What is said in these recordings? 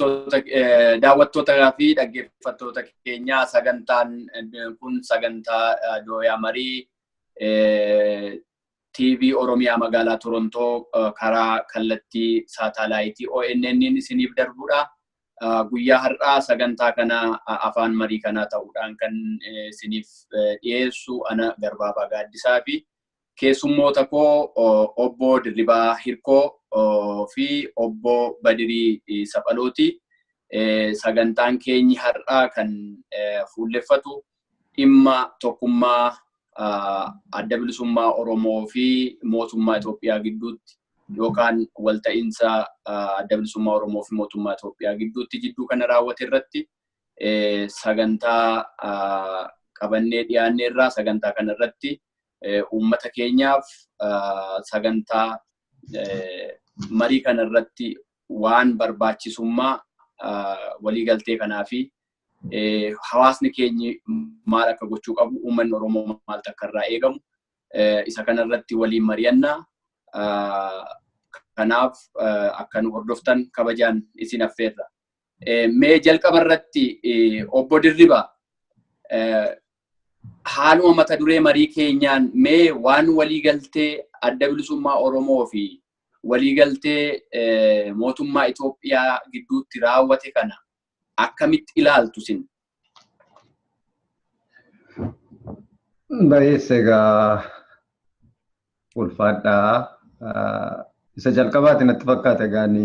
Dhaggeeffattoota daawwattootaa fi dhaggeeffattoota keenyaa sagantaan kun sagantaa Dooyaa Marii TV Oromiyaa magaalaa Torontoo karaa kallattii saataalaayitii ONN isiniif darbudha. Guyyaa har'aa sagantaa kana afaan marii kanaa ta'uudhaan kan isiniif dhiyeessu ana Garbaabaa Gaaddisaa fi keessummoota koo obbo Dirribaa Hirkoo fi obbo Badirii Saphalooti. Sagantaan keenyi har'aa kan fuulleffatu dhimma tokkummaa adda bilisummaa Oromoo fi mootummaa Itoophiyaa gidduutti yookaan walta'iinsa adda bilisummaa Oromoo fi mootummaa Itoophiyaa gidduutti jidduu kana raawwate irratti sagantaa qabannee dhiyaanne irraa sagantaa kana irratti uummata keenyaaf sagantaa marii kana irratti waan barbaachisummaa waliigaltee kanaa fi hawaasni keenyi maal akka gochuu qabu, uummanni Oromoo maal akka irraa eegamu isa kana irratti waliin mari'annaa. Kanaaf akka nu hordoftan kabajaan isin affeerra. Mee jalqaba irratti obbo Dirribaa haaluma mata duree marii keenyaan mee waan waliigaltee adda bilisummaa Oromoo fi waliigaltee mootummaa Itoophiyaa gidduutti raawwate kana akkamitti ilaaltu sin? Baay'ees egaa ulfaadhaa. Isa jalqabaati natti fakkaata egaan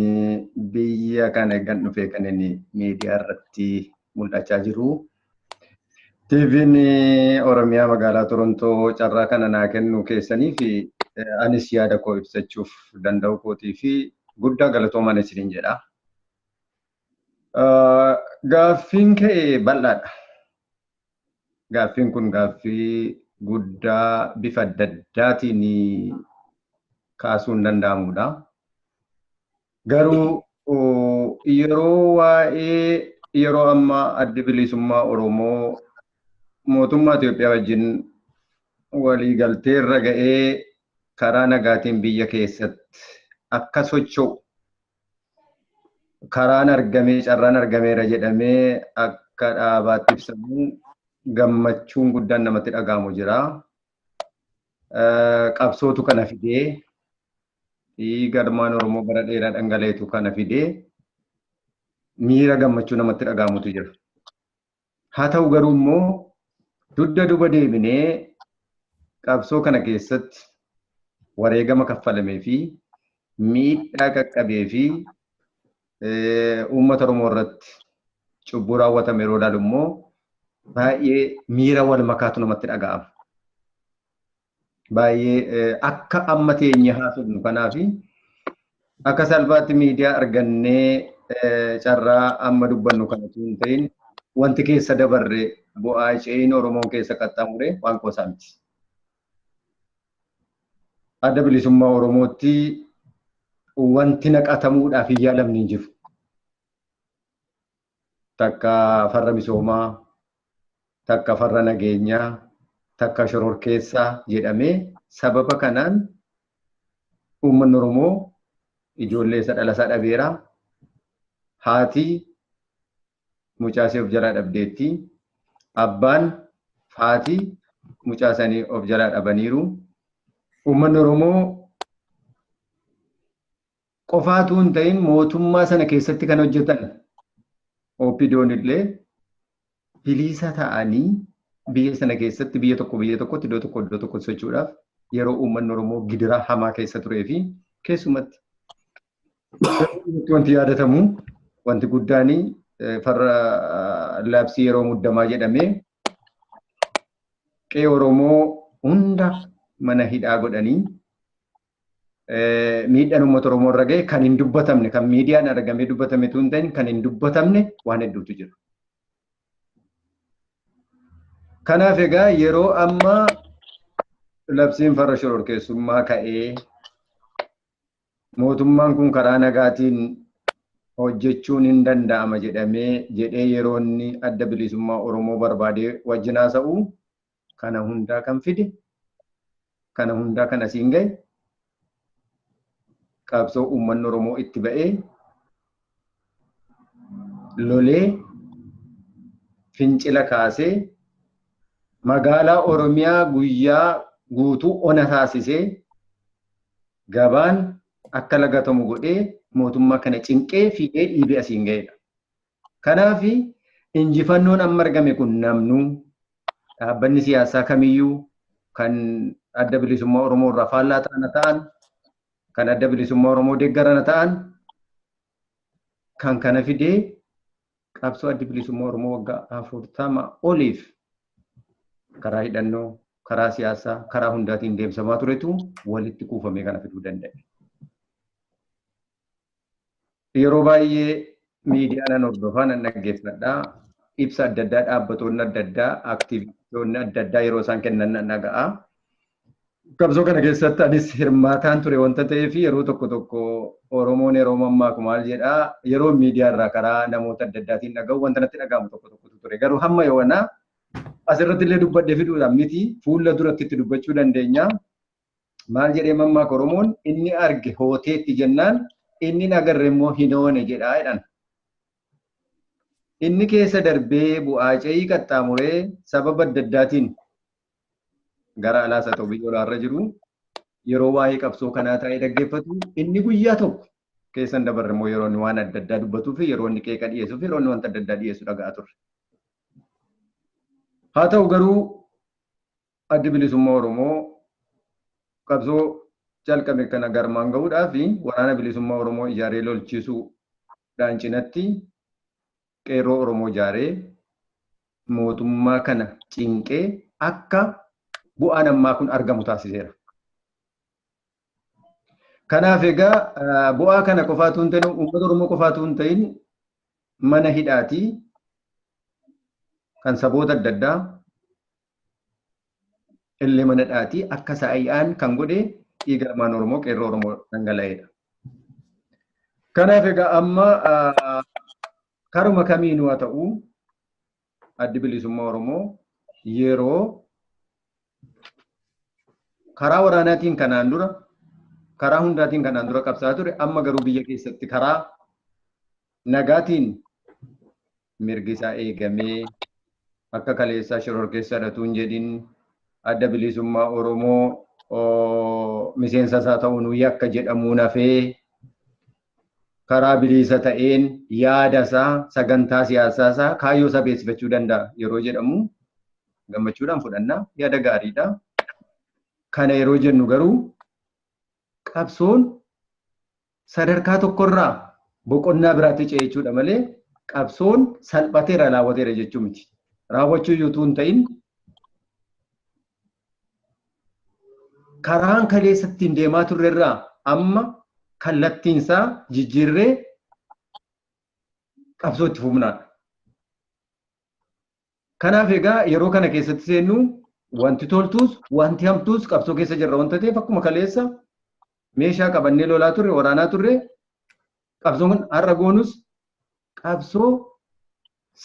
biyya kana eegan dhufee kan inni miidiyaa irratti mul'achaa jiru. TV'n Oromiyaa magaalaa Torontoo carraa kana naa kennuu keessanii fi anis yaada koo ibsachuuf danda'u kootii fi guddaa galatoomaan isiniin jedha. Gaaffiin ka'e bal'aadha. Gaaffiin kun gaaffii guddaa bifa adda addaatiin kaasuun danda'amudha. Garuu yeroo waa'ee yeroo ammaa addi bilisummaa Oromoo mootummaa Itoophiyaa wajjin waliigaltee irra ga'ee karaa nagaatiin biyya keessatti akka socho'u karaan argamee carraan argameera jedhamee akka dhaabaatti ibsamu gammachuun guddaan namatti dhaga'amu jira. Qabsootu kana fidee dhiiga ilmaan Oromoo bara dheeraa dhangala'etu kana fidee miira gammachuu namatti dhaga'amutu jira. Haa ta'u garuu immoo dugda duuba deebinee qabsoo kana keessatti wareegama kaffalamee fi miidhaa qaqqabee fi uummata Oromoo irratti cubbuu raawwatame yeroo ilaalu immoo baay'ee miira wal makaatu namatti dhaga'ama. Baay'ee akka amma teenye haasofnu kanaaf akka salphaatti miidiyaa argannee carraa amma dubbannu kana osoo hin ta'in wanti keessa dabarre bu'aa ce'iin Oromoon keessa qaxxaamure waan qoosaa miti. Adda bilisummaa Oromootti wanti naqatamuudhaaf hin yaalamne hin jiru. Takka farra misoomaa, takka farra nageenyaa, takka shororkeessaa jedhamee sababa kanaan uummanni Oromoo ijoollee isa dhala isaa dhabeera. Haati mucaa ishee of jalaa dhabdeetti. Abbaan haati mucaa isaanii of jalaa dhabaniiru. Uummanni Oromoo qofaatu hin ta'in mootummaa sana keessatti kan hojjetan OPDO'n illee bilisa ta'anii biyya sana keessatti biyya tokko biyya tokkotti iddoo tokko iddoo tokkotti socho'uudhaaf yeroo uummanni Oromoo gidiraa hamaa keessa turee fi keessumatti wanti yaadatamu wanti guddaan farra labsii yeroo muddamaa jedhamee qe'ee Oromoo hunda mana hidhaa godhanii miidhaan uummata Oromoo irra ga'e kan hin dubbatamne kan miidiyaan argamee dubbatame tun ta'in kan hin dubbatamne waan hedduutu jira. Kanaaf egaa yeroo ammaa labsiin farra shororkeessummaa ka'ee mootummaan kun karaa nagaatiin hojjechuun hin danda'ama jedhamee jedhee yeroo inni adda bilisummaa Oromoo barbaadee wajjin haasa'u kana hundaa kan fide kana hundaa kan asiin ga'e qabsoo uummanni Oromoo itti ba'ee lolee fincila kaasee magaalaa Oromiyaa guyyaa guutuu ona taasisee gabaan akka lagatamu godhee mootummaa kana cinqee fiigee dhiibee asiin ga'edha. Kanaaf injifannoon amma argame kun namnuu dhaabbanni siyaasaa kamiyyuu kan adda bilisummaa Oromoo irraa faallaa ta'an kan adda bilisummaa Oromoo deeggaran ta'an kan kana fidee qabsoo adda bilisummaa Oromoo waggaa 40 oliif karaa hidhannoo, karaa siyaasaa, karaa hundaatiin deemsamaa turetu walitti kuufamee kana fiduu danda'e. Yeroo baay'ee miidiyaa nan hordofaa nan dhaggeeffadha. Ibsa adda addaa dhaabbatoonni adda addaa aktiivistoonni adda addaa yeroo isaan kennan nan dhaga'a. Qabsoo kana keessatti anis hirmaataan ture wanta ta'eef yeroo tokko tokko Oromoon yeroo mammaaku maal jedhaa yeroo miidiyaa irraa karaa namoota adda addaatiin dhaga'u wanta natti dhaga'amu tokko tokkotu ture. Garuu hamma yoonaa asirratti illee dubbadhee fiduudhaan miti fuula duratti itti dubbachuu dandeenya. Maal jedhee mammaaku Oromoon inni arge hooteetti jennaan inni hin agarre immoo hin oone jedhaa jedhan. Inni keessa darbee bu'aa ce'ii qaxxaamuree sababa adda addaatiin gara alaas haa ta'u biyya olaarra jiru yeroo waa'ee qabsoo kanaa taa'ee dhaggeeffatu inni guyyaa tokko keessa hin dabarre immoo yeroo inni waan adda addaa dubbatuu fi yeroo inni qeeqa dhiyeessuu fi yeroo inni wanta adda addaa dhiyeessu dhaga'aa turre. Haa ta'u garuu addi bilisummaa Oromoo qabsoo jalqabe kana garmaan gahuudhaa fi waraana bilisummaa Oromoo ijaaree lolchiisuudhaan cinatti qeerroo Oromoo ijaaree mootummaa kana cinqee akka bu'aan ammaa kun argamu taasiseera. Kanaaf egaa bu'aa kana qofaatu hin ta'in uummata Oromoo qofaatu hin ta'in mana hidhaatii kan saboota adda addaa illee mana hidhaatii akka saayi'aan kan godhe dhiiga ilmaan Oromoo qeerroo Oromoo dhangala'eedha. Kanaaf egaa amma karuma kamiinuu haa ta'u addi bilisummaa Oromoo yeroo karaa waraanaatiin kanaan dura karaa hundaatiin kanaan dura qabsaa ture amma garuu biyya keessatti karaa nagaatiin mirgi isaa eegamee akka kaleessaa shororkeessaa dhatuun jedhin adda bilisummaa Oromoo miseensa isaa ta'uun yakka jedhamuun hafee karaa bilisa ta'een yaada isaa sagantaa siyaasaa isaa kaayyoo isaa beeksifachuu danda'a yeroo jedhamu gammachuudhaan fudhannaa yaada gaariidha. Kana yeroo jennu garuu qabsoon sadarkaa tokkorraa boqonnaa biraatti ce'e jechuudha malee qabsoon salphateera raawwateera jechuu miti. Raawwachuu iyyuu hin ta'in karaan kaleessa ittiin deemaa turrerraa amma kallattiinsaa jijjiirree qabsoo itti fufnaadha. Kanaaf egaa yeroo kana keessatti seennu wanti toltuus wanti hamtuus qabsoo keessa jirra wanta ta'eef akkuma kaleessa meeshaa qabannee lolaa turre waraanaa turre qabsoon kun har'a goonus qabsoo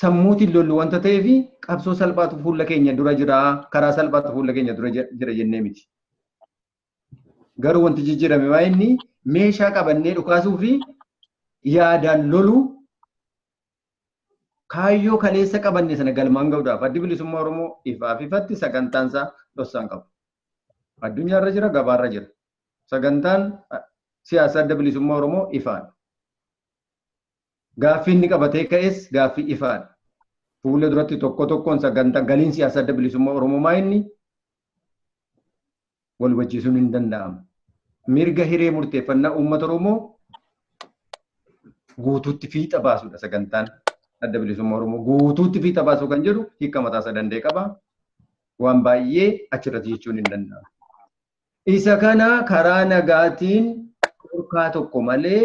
sammuutiin lollu wanta ta'eef qabsoo salphaatu fuula keenya dura jira karaa salphaatu fuula keenya dura jira jennee miti. Garuu wanti jijjiirame waa inni meeshaa qabannee dhukaasuu fi yaadaan loluu kaayyoo kaleessa qabanne sana galmaan gahuudhaaf addi bilisummaa Oromoo ifaaf ifatti sagantaan isaa dhoksaan qabu. Addunyaarra jira gabaarra jira. Sagantaan siyaasaa adda bilisummaa Oromoo ifaadha. Gaaffii inni qabatee ka'es gaaffii ifaadha. Fuula duratti tokko tokkoon sagantaa galiin siyaasaa adda bilisummaa Oromoo maa inni wal hubachiisuun hin danda'amu. Mirga hiree murteeffannaa uummata Oromoo guutuutti fiixa baasudha sagantaan adda bilisummaa Oromoo guutuutti fiixa baasuu kan jedhu hiika mataa isaa danda'e qaba. Waan baay'ee achirratti jechuun hin danda'amu. Isa kana karaa nagaatiin dhorkaa tokko malee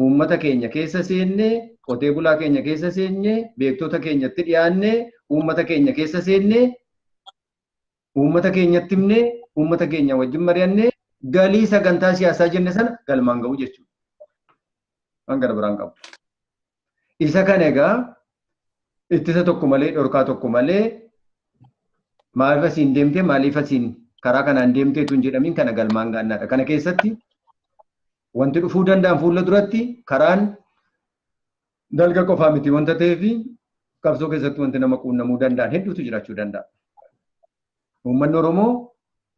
uummata keenya keessa seennee, qotee bulaa keenya keessa seennee, beektota keenyatti dhiyaannee, uummata keenya keessa seennee, uummata keenyatti himnee, uummata keenya wajjin mari'annee galii sagantaa siyaasaa jenne sana galmaan ga'u jechuudha. Waan gara biraan qabu. Isa kana egaa ittisa tokko malee dhorkaa tokko malee maaliif asiin deemtee maaliif asiin karaa kanaan deemteetu hin jedhamin kana galmaan gaannaadha. Kana keessatti wanti dhufuu danda'an fuula duratti karaan Dalga qofaa miti wanta ta'eef qabsoo keessatti wanti nama quunnamuu danda'an hedduutu jiraachuu danda'a. Uummanni Oromoo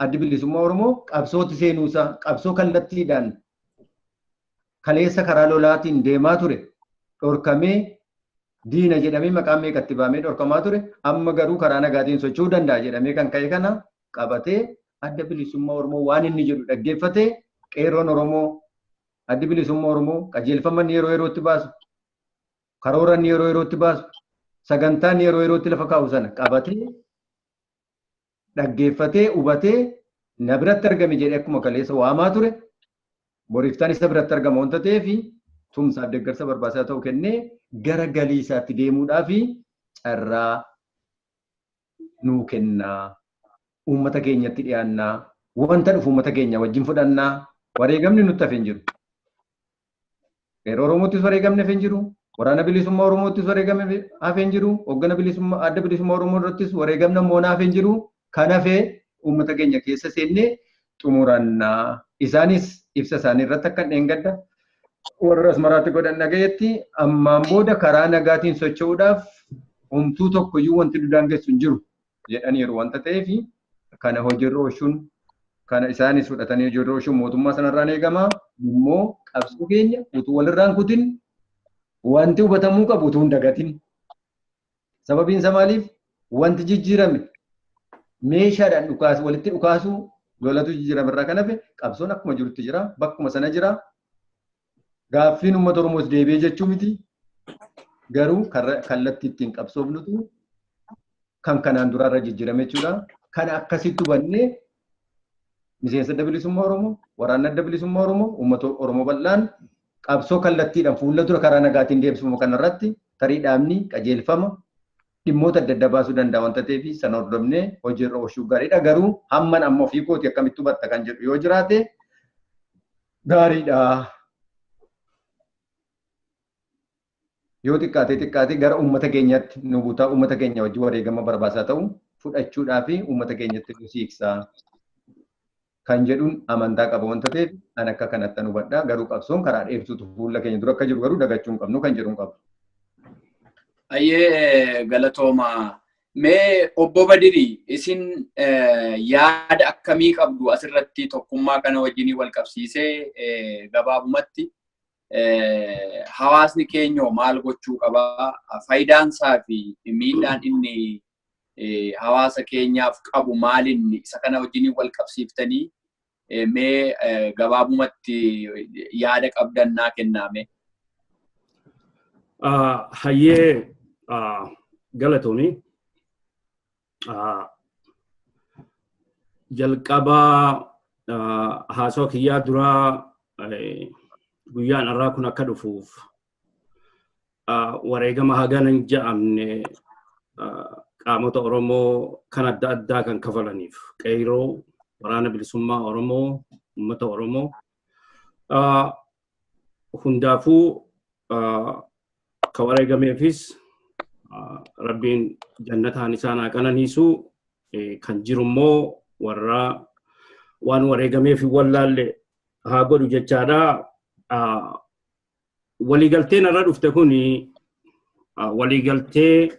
addi bilisummaa Oromoo qabsootti seenuusaa qabsoo kallattiidhaan kaleessa karaa lolaatiin deemaa ture dhorkamee diina jedhamee maqaan meeqatti baamee dhorkamaa ture amma garuu karaa nagaatiin socho'uu danda'a jedhamee kan ka'e kana qabatee adda bilisummaa Oromoo waan inni jedhu dhaggeeffatee qeerroon Oromoo addi bilisummaa Oromoo qajeelfama inni yeroo yerootti baasu karoora inni yeroo yerootti baasu sagantaa inni yeroo yerootti lafa kaa'u sana qabatee dhaggeeffatee hubatee na biratti argame jedhee akkuma kaleessa waamaa ture boriiftaan isa biratti argama wanta ta'eef tumsaaf deeggarsa barbaachisaa ta'u kennee gara galii isaatti deemuudhaaf carraa nuu kennaa. Uummata keenyatti dhiyaannaa, wanta dhufu uummata keenya wajjin fudhannaa, wareegamni nutti hafe hin jiru. Qeerroo Oromoottis wareegamni hafe hin jiru, waraana bilisummaa Oromoottis wareegamni hafe hin jiru, hoggana bilisummaa adda bilisummaa Oromoo irrattis wareegamni moonaa hafe hin jiru. Kan hafe uummata keenya keessa seennee xumurannaa. Isaanis ibsa isaanii irratti akka dheengadda warra Asmaraatti godhan dhagayetti ammaan booda karaa nagaatiin socho'uudhaaf homtuu tokkoyyuu wanti nu daangessu hin jiru jedhaniiru wanta ta'eef kana hojiirra oolchuun kana isaanis fudhatanii hojiirra oolchuun mootummaa sanarraan eegama. Immoo qabsoo keenya utuu walirraan kutin wanti hubatamuu qabu utuu hin dagatin. Sababiin isaa maaliif wanti jijjiirame meeshaadhaan dhukaasu walitti dhukaasuu lolatu jijjiirame irraa kan hafe qabsoon akkuma jirutti jira bakkuma sana jira. Gaaffiin uummata Oromoos deebi'ee jechuu miti. Garuu kallattii ittiin qabsoofnutu kan kanaan duraarra jijjiirame jechuudha. Kana akkasitti hubannee miseensa adda bilisummaa Oromoo, waraanni adda bilisummaa Oromoo, uummata Oromoo bal'aan qabsoo kallattiidhaan fuula dura karaa nagaatiin deemsifamu kanarratti tarii dhaabni qajeelfama dhimmoota adda addaa baasuu danda'a wanta ta'eef sana hordofnee hojiirra oolchuu gaariidha. Garuu hamman amma ofii kooti akkamitti hubatta kan jedhu yoo jiraate gaariidha. Yoo xiqqaatee xiqqaatee gara uummata keenyaatti nu butaa uummata keenya wajjin wareegama barbaachisaa ta'u fudhachuudhaa fi uummata keenyatti nu siiqsaa kan jedhuun amantaa qaba wanta ta'eef an akka kanatti hubadha. Garuu qabsoon karaa dheertuutu fuula keenya dura akka jiru garuu dagachuu hin qabnu kan jedhuun qabu. Ayyee galatooma. Mee obbo Badirii isin yaada akkamii qabdu asirratti tokkummaa kana wajjin wal qabsiisee gabaabumatti hawaasni keenya maal gochuu qabaa? Faayidaansaa fi miidhaan inni hawaasa keenyaaf qabu maalinni isa kana wajjin wal qabsiiftanii mee gabaabumatti yaada qabdan naa kennaame. Hayyee galatoomi. Jalqabaa haasawaa kiyyaa duraa guyyaan har'aa kun akka dhufuuf wareegama hagana hin ja'amne qaamota Oromoo kan adda addaa kan kafalaniif qeerroo waraana bilisummaa Oromoo uummata Oromoo hundaafuu ka wareegameefis Rabbiin jannataan isaan haa qananiisu kan jiru immoo warra waan wareegameef hin wallaalle haa godhu jechaadha. Waliigalteen irra dhufte kun waliigaltee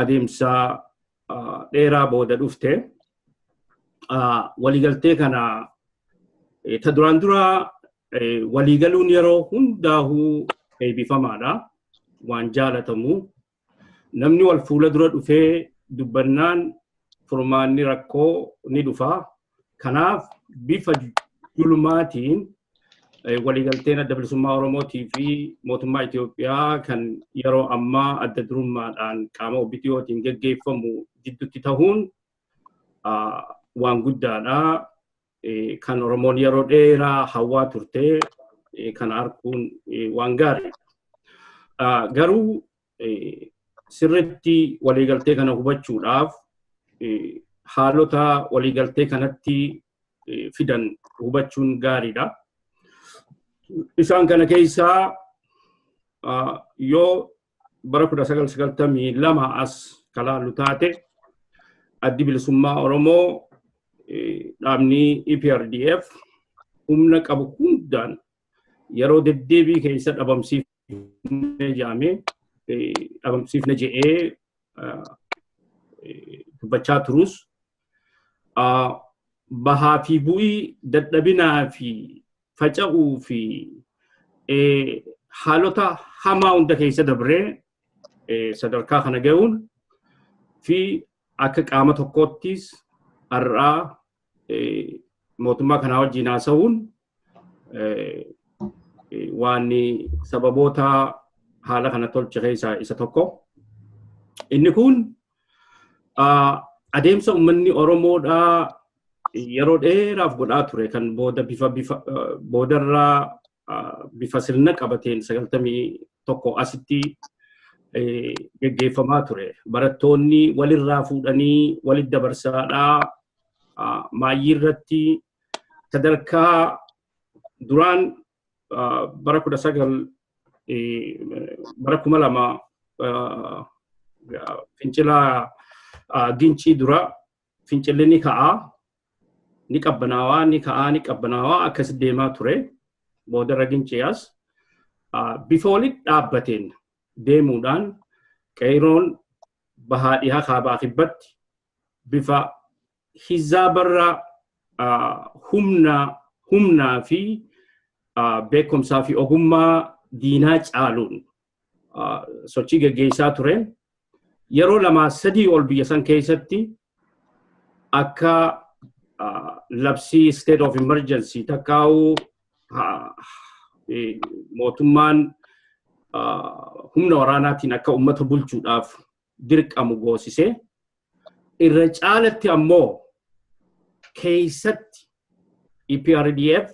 adeemsa dheeraa booda dhufte. Waliigaltee kana ta duraan dura waliigaluun yeroo hundaa'uu eebbifamaadha. Waan jaalatamu. Namni wal fuula dura dhufee dubbannaan furmaanni rakkoo ni dhufa. Kanaaf bifa julmaatiin waliigalteen adda bilisummaa Oromootii fi mootummaa Itoophiyaa kan yeroo ammaa adda durummaadhaan qaama OBTOtiin geggeeffamu jidduutti tahuun waan guddaadha. Kan Oromoon yeroo dheeraa hawwaa turte kan arguun waan gaariidha. Garuu sirriitti waliigaltee kana hubachuudhaaf haalota waliigaltee kanatti fidan hubachuun gaariidha. Isaan kana keessaa yoo bara 1992 as kalaallu taate addi bilisummaa Oromoo dhaabni EPRDF humna qabu hundaan yeroo deddeebii keessa dhabamsiifne dhabamsiifne jedhamee dhabamsiifne jedhee dubbachaa turus, bahaa fi bu'ii dadhabinaa fi faca'uu fi haalota hamaa hunda keessa dabree sadarkaa kana ga'uun fi akka qaama tokkoottis har'aa mootummaa kanaa wajjin haasa'uun waan sababoota haala kana tolche keessaa isa tokko. Inni kun adeemsa uummanni Oromoodhaa yeroo dheeraaf godhaa ture kan booda bifa boodarraa bifa sirna qabateen 91 asitti geggeeffamaa ture. Barattoonni walirraa fuudhanii walitti dabarsaadhaa maayyii irratti sadarkaa duraan bara 19 bara 2000 fincila Gincii dura fincilli ni ka'aa, ni qabbanaawaa, ni ka'aa, ni qabbanaawaa akkas deemaa ture. Boodarra Ginciyaas bifa walitti dhaabbateen deemuudhaan qeeroon bahaa dhihaa kaabaa kibbatti bifa hizaabarra humnaa fi beekumsaa fi ogummaa diinaa caaluun sochii geggeessaa tureen yeroo lamaa sadii ol biyya san keessatti akka labsii state of emergency takkaa'uu mootummaan humna waraanaatiin akka uummata bulchuudhaaf dirqamu goosisee, irra caalatti ammoo keessatti EPRDF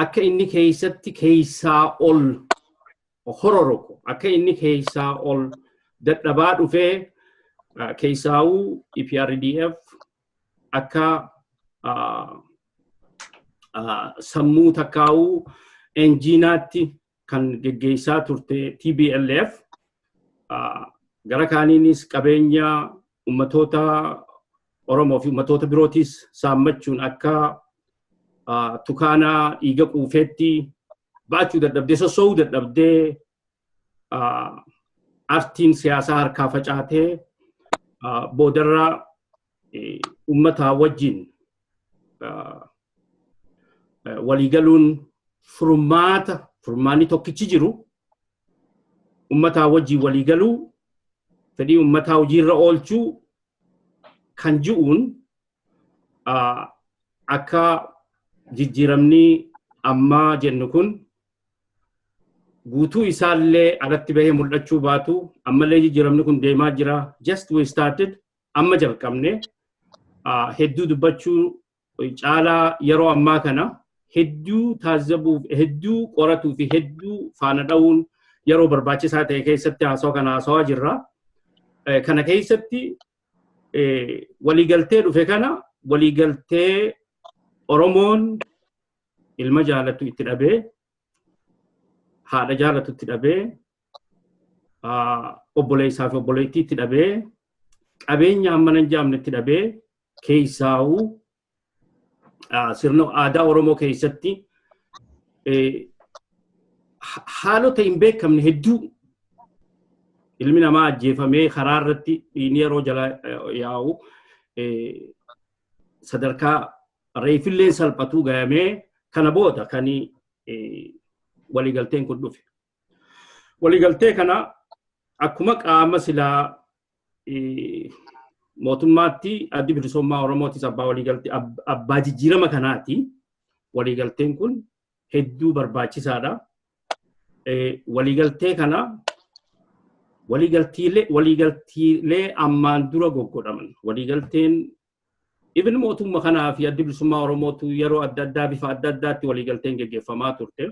akka inni keessatti keessaa ol hororoqu, akka inni keessaa ol dadhabaa dhufee, keessaa'uu EPRDF akka sammuu takkaa'uu enjiinaatti kan geggeessaa turte TPLF gara kaaniinis qabeenya ummatoota Oromoo fi ummatoota birootis saammachuun akka tukaanaa dhiiga quufeetti baachuu dadhabdee, sossoo'uu dadhabdee, artiin siyaasaa harkaa facaatee boodarra ummata wajjin waliigaluun furmaata, furmaanni tokkichi jiru ummataa wajjin waliigaluu, fedhii ummataa hojiirra oolchuu kan ji'uun akka jijjiiramni ammaa jennu kun guutuu isaallee alatti bahee mul'achuu baatu, ammallee jijjiiramni kun deemaa jira. Just we started, amma jalqabne. Hedduu dubbachuu caalaa yeroo ammaa kana hedduu taazzabuuf, hedduu qoratuu fi hedduu faana dha'uun yeroo barbaachisaa ta'e keessatti haasawaa kana haasawaa jirra. Kana keessatti waliigaltee dhufe kana, waliigaltee Oromoon ilma jaalatu itti dhabee, haadha jaalatu itti dhabee, obboleessaa fi obboleettii itti dhabee, qabeenya hammana hin jaamne itti dhabee, keessaa'uu sirna aadaa Oromoo keessatti haalota hin beekamne hedduu ilmi namaa ajjeefamee karaa irratti dhiigni yeroo jala yaa'u sadarkaa reefilleen salphatuu gayamee kana booda kan waliigalteen kun dhufe. Waliigaltee kana akkuma qaama silaa mootummaatti Addi Bilisummaa Oromootis abbaa waliigaltee, abbaa jijjiirama kanaati. Waliigalteen kun hedduu barbaachisaadha. Waliigaltee kana waliigaltiilee ammaan dura goggodhaman, waliigalteen even mootummaa kanaa fi Addi Bilisummaa Oromootu yeroo adda addaa bifa adda addaatti waliigalteen geggeeffamaa turte.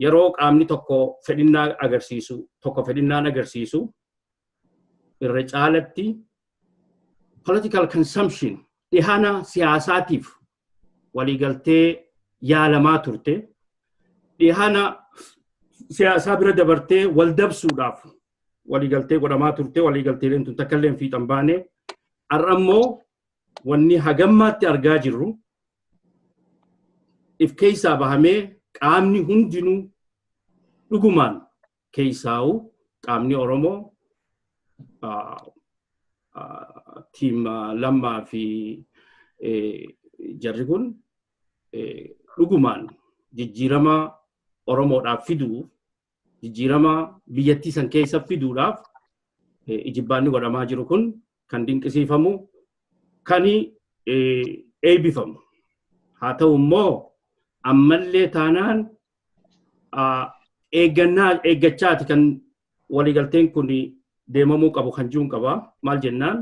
Yeroo qaamni tokko fedhinnaa agarsiisu, tokko fedhinnaan agarsiisu, irra caalatti political consumption, dhihana siyaasaatiif waliigaltee yaalamaa turte. Dhihana siyaasaa bira dabartee wal dabsuudhaaf waliigaltee godhamaa turte. Waliigalteeleen tun takka illee fiixan baane. Har'a immoo wanni hagammaatti argaa jirru if keessaa bahamee qaamni hundinuu Dhugumaan keessaa'u qaamni Oromoo tiim Lammaa fi jarri kun dhugumaan jijjiirama Oromoodhaaf fiduuf, jijjiirama biyyattii san keessa fiduudhaaf ijibbaanni godhamaa jiru kun kan dinqisiifamu, kan eebbifamu. Haa ta'u immoo ammallee taanaan eeggannaa eeggachaati kan waliigalteen kun deemamuu qabu kan jiruun qaba. Maal jennaan,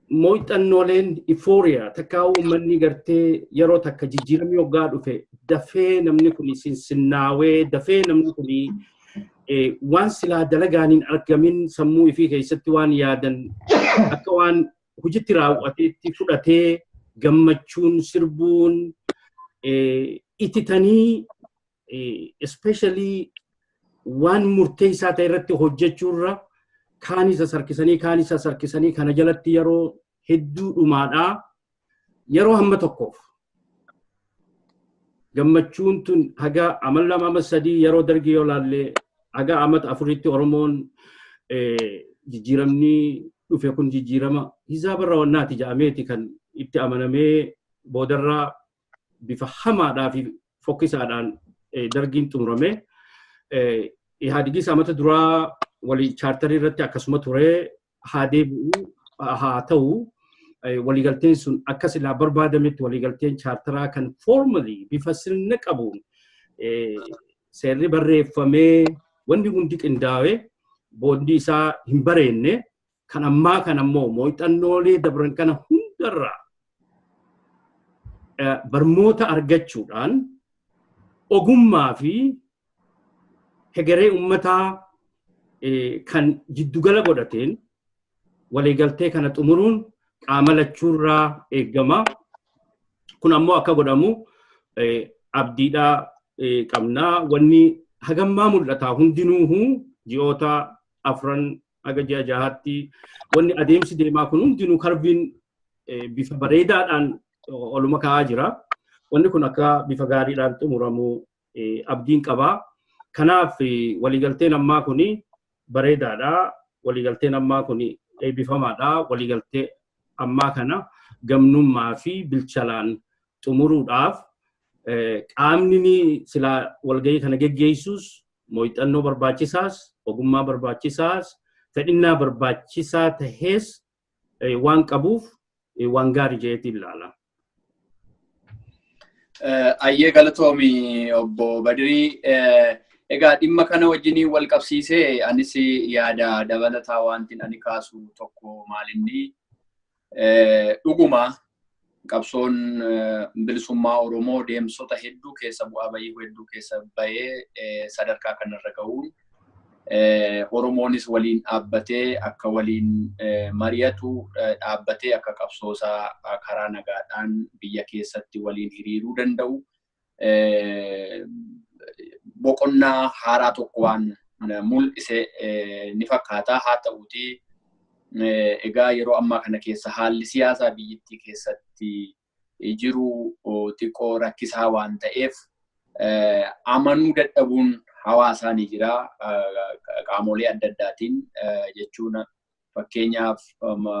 muuxannooleen euphoria takka uummanni gartee yeroo takka jijjiiramni hoggaa dhufe dafee namni kun sinsinnaawee, dafee namni kun waan silaa dalagaan hin argamin sammuu ifii keessatti waan yaadan akka waan hojiitti raawwateetti fudhatee gammachuun sirbuun ititanii, especially waan murteessaa ta'e irratti hojjechuurra kaan isa sarkisanii, kaan isa sarkisanii, kana jalatti yeroo hedduu dhumaadhaa. Yeroo hamma tokkoof gammachuun tun haga amal 2, ama 3, yeroo Dargii yoo laallee haga amata 4tti Oromoon jijjiiramni dhufe kun jijjiirama hizaabarra wannaati jedhameeti kan itti amanamee boodarraa bifa hamaadhaa fi fokkisaadhaan Dargiin xumurame. Ihaadigis amata duraa walii chaartarii irratti akkasuma turee haa deebi'u. Haa ta'u, waliigalteen sun akka silaa barbaadametti waliigalteen chaartaraa kan formally bifa sirna qabuun seerri barreeffamee wanni hundi qindaa'e booddi isaa hin bareenne. Kan ammaa kan ammoo muuxannoolee dabran kana hundarraa barmoota argachuudhaan ogummaa fi hegeree ummataa kan jiddugala godhateen waliigaltee kana xumuruun qaama lachuurraa eegama. Kun ammoo akka godhamu abdiidhaa qabnaa. Wanni hagammaa mul'ata hundinuuhu ji'oota 4 haga ji'a 6tti wanni adeemsi deemaa kun hundinuu karbiin bifa bareedaadhaan oluma ka'aa jira. Wanni kun akka bifa gaariidhaan xumuramu abdiin qabaa. Kanaaf waliigalteen ammaa kuni bareedaadha. Waliigalteen ammaa kuni eebbifamaadha. Waliigaltee ammaa kana gamnummaa fi bilchalaan xumuruudhaaf qaamni silaa walgahii kana geggeessus muuxannoo barbaachisaas, ogummaa barbaachisaas, fedhinnaa barbaachisaa tahees waan qabuuf waan gaarii jedheetiin ilaala. Ayyee, galatoomi obbo Badirii. Egaa dhimma kana wajjiniin wal qabsiisee anis yaada dabalataa wanti ani kaasu tokko maalinni, dhuguma qabsoon bilisummaa Oromoo deemsota hedduu keessa, bu'aa bayii hedduu keessa bahee sadarkaa kanarra gahuun, Oromoonis waliin dhaabbatee akka waliin mari'atu, dhaabbatee akka qabsoosaa karaa nagaadhaan biyya keessatti waliin hiriiruu danda'u boqonnaa haaraa tokko waan mul'ise ni fakkaata. Haa ta'uutii egaa yeroo ammaa kana keessa haalli siyaasaa biyyattii keessatti jiru xiqqoo rakkisaa waan ta'eef amanuu dadhabuun hawaasaa ni jira qaamolee adda addaatiin jechuun. Fakkeenyaaf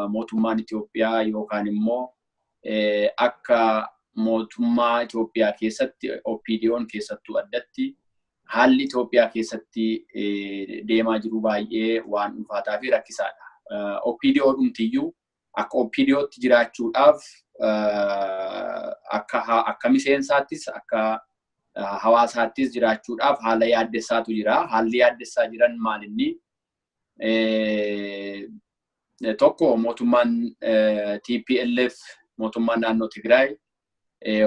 mootummaan Itoophiyaa yookaan immoo akka mootummaa Itoophiyaa keessatti OPDO'n keessattuu addatti haalli Itoophiyaa keessatti deemaa jiru baay'ee waan ulfaataa fi rakkisaadha. OPDO dhumtiyyuu akka OPDOtti jiraachuudhaaf akka miseensaattis akka hawaasaattis jiraachuudhaaf haala yaaddessaatu jira. Haalli yaaddessaa jiran maalinni? Tokko, mootummaan TPLF, mootummaan naannoo Tigraay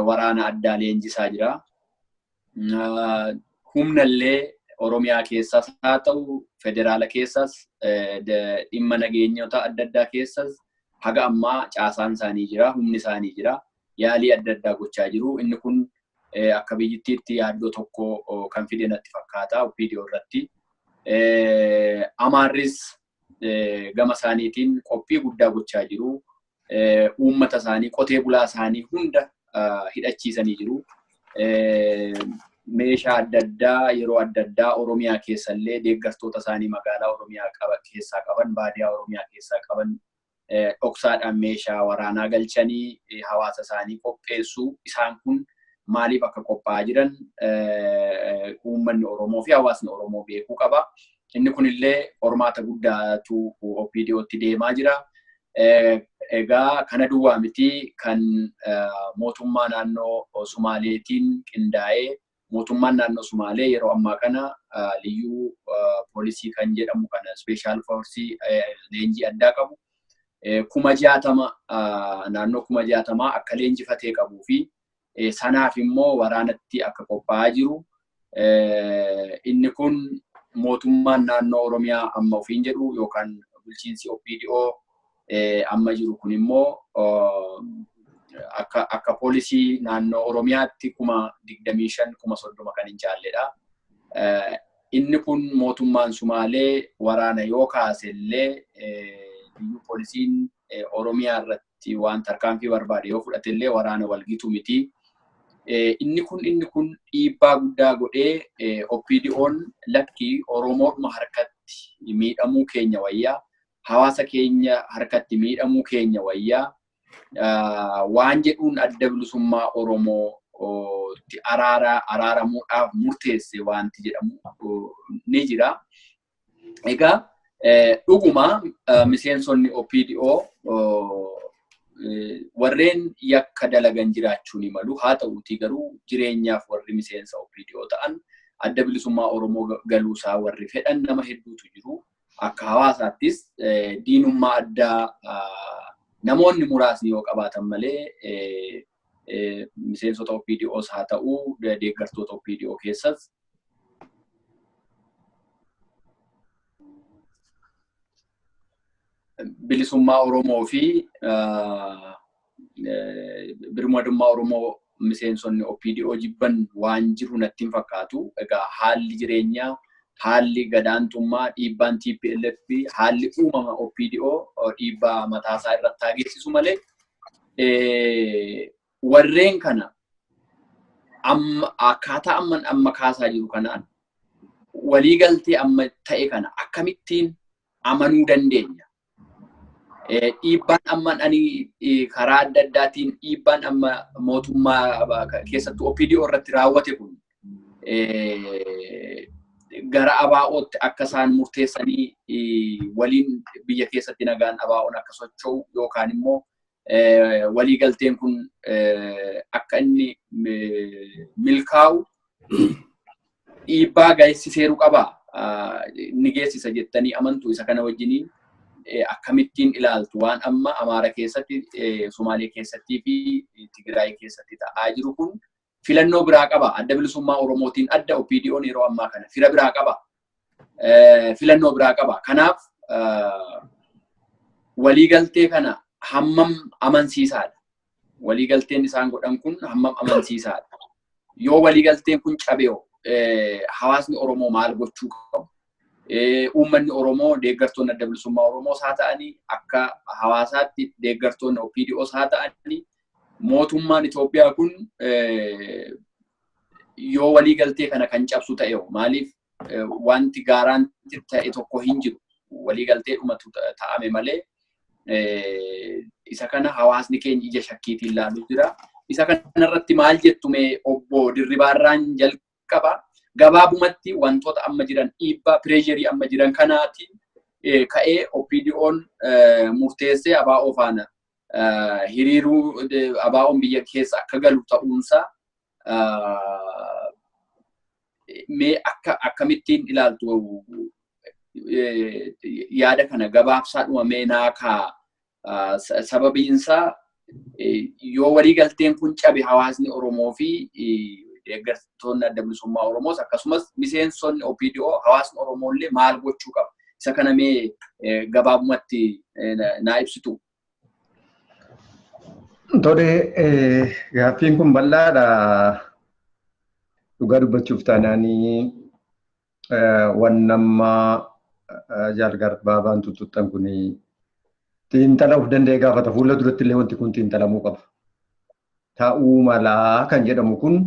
waraana addaa leenjisaa jira. Humnallee Oromiyaa keessas haa ta'u, federaala keessas, dhimma nageenyota adda addaa keessas haga ammaa caasaan isaanii jira, humni isaanii jira. Yaalii adda addaa gochaa jiru. Inni kun akka biyyattiitti yaaddoo tokko kan fide natti fakkaata OPDO irratti. Amaarris gama isaaniitiin qophii guddaa gochaa jiru. Uummata isaanii, qotee bulaa isaanii hunda hidhachiisanii jiru. Meeshaa adda addaa yeroo adda addaa Oromiyaa keessallee deeggartoota isaanii magaalaa Oromiyaa keessaa qaban, baadiyaa Oromiyaa keessaa qaban dhoksaadhaan meeshaa waraanaa galchanii hawaasa isaanii qopheessuu. Isaan kun maaliif akka qophaa'aa jiran uummanni Oromoo fi hawaasni Oromoo beekuu qaba. Inni kunillee qormaata guddaatu OPDOtti deemaa jira. Egaa kana duwwaa miti, kan mootummaa naannoo Sumaaleetiin qindaa'ee mootummaan naannoo Sumaalee yeroo ammaa kana liyyuu poolisii kan jedhamu kana, special force leenjii addaa qabu 60,000, naannoo 60,000 akka leenjifatee qabuu fi sanaaf immoo waraanatti akka qophaa'aa jiru. Inni kun mootummaan naannoo Oromiyaa amma ofiin jedhu yookaan bulchiinsi OPDO amma jiru kun immoo akka poolisii naannoo Oromiyaatti 25,000, 30,000 kan hin caalledha. Inni kun mootummaan Sumaalee waraana yoo kaase illee, liyyuu poolisiin Oromiyaa irratti waan tarkaanfii barbaade yoo fudhate illee, waraana walgitu miti. Inni kun dhiibbaa guddaa godhee OPDO'n lakkii, Oromoodhuma harkatti miidhamuu keenya wayyaa, hawaasa keenya harkatti miidhamuu keenya wayyaa waan jedhuun Adda Bilisummaa Oromoo araaramuudhaaf murteesse wanti jedhamu ni jira. Egaa dhuguma miseensonni OPDO warreen yakka dalagan jiraachuu ni malu. Haa ta'uutii garuu jireenyaaf warri miseensa OPDO ta'an, Adda Bilisummaa Oromoo galuusaa warri fedhan nama hedduutu jiru. Akka hawaasaattis diinummaa addaa namoonni muraasni yoo qabaatan malee, miseensota OPDOs haa ta'uu, deeggartoota OPDO keessas bilisummaa Oromoo fi birmadummaa Oromoo miseensonni OPDO jibban waan jiru natti hin fakkaatu. Egaa haalli jireenyaa, haalli gadaantummaa, dhiibbaan TPLF fi haalli uumama OPDO dhiibbaa mataasaa irratti haa geessisu malee, warreen kana amma akkaataa amman amma kaasaa jiru kanaan waliigaltee amma ta'e kana akkamittiin amanuu dandeenya? Dhiibbaan amma ani karaa adda addaatiin dhiibbaan amma mootummaa keessattuu OPDO irratti raawwate kun gara ABO'tti akka isaan murteessanii waliin biyya keessatti nagaan ABO'n akka socho'u yookaan immoo waliigalteen kun akka inni milkaa'u dhiibbaa geessiseeru qaba. Ni geessisa jettanii amantu? Isa kana wajjiniin akkamittiin ilaaltu waan amma Amaara keessatti, Somaalee keessattii fi Tigraay keessatti ta'aa jiru kun? Filannoo biraa qaba. Adda Bilisummaa Oromootiin adda OPDO'n yeroo ammaa kana fira biraa qaba. Filannoo biraa qaba. Kanaaf waliigaltee kana hammam amansiisaadha? Waliigalteen isaan godhan kun hammam amansiisaadha? Yoo waliigalteen kun cabe hawaasni Oromoo maal gochuu qabu? Uummanni Oromoo, deeggartoonni Adda Bilisummaa Oromoos haa ta'anii, akka hawaasaatti deeggartoonni OPDOs haa ta'anii, mootummaan Itoophiyaa kun yoo waliigaltee kana kan cabsu ta'e, maaliif wanti guarantee ta'e tokko hin jiru. Waliigaltee dhumatu ta'ame malee isa kana hawaasni keenya ija shakkiitiin ilaaluu jira. Isa kanarratti maal jettu mee, obbo Dirribaarraan jalqaba? Gabaabumatti wantoota amma jiran, dhiibbaa pressure amma jiran kanaatiin ka'ee OPDO'n murteessee ABO faana hiriiruu, ABO'n biyya keessa akka galu ta'uunsaa mee akka akkamittiin ilaaltu? Yaada kana gabaabsaa dhuma naa kaa. Sababiinsaa yoo waliigalteen kun cabe, hawaasni Oromoo fi deeggartoonni Adda Bilisummaa Oromoos akkasumas miseensonni OPDO, hawaasni Oromoo illee maal gochuu qaba? Isa kana mee gabaabumatti naa ibsitu. Tole, gaaffiin kun bal'aadha. Dhugaa dubbachuuf taanaanii waan amma Jaal Garbaabaan tuttuqxan kun xiinxala of danda'e gaafata. Fuula duratti illee wanti kun xiinxalamuu qaba. Ta'uu malaa kan jedhamu kun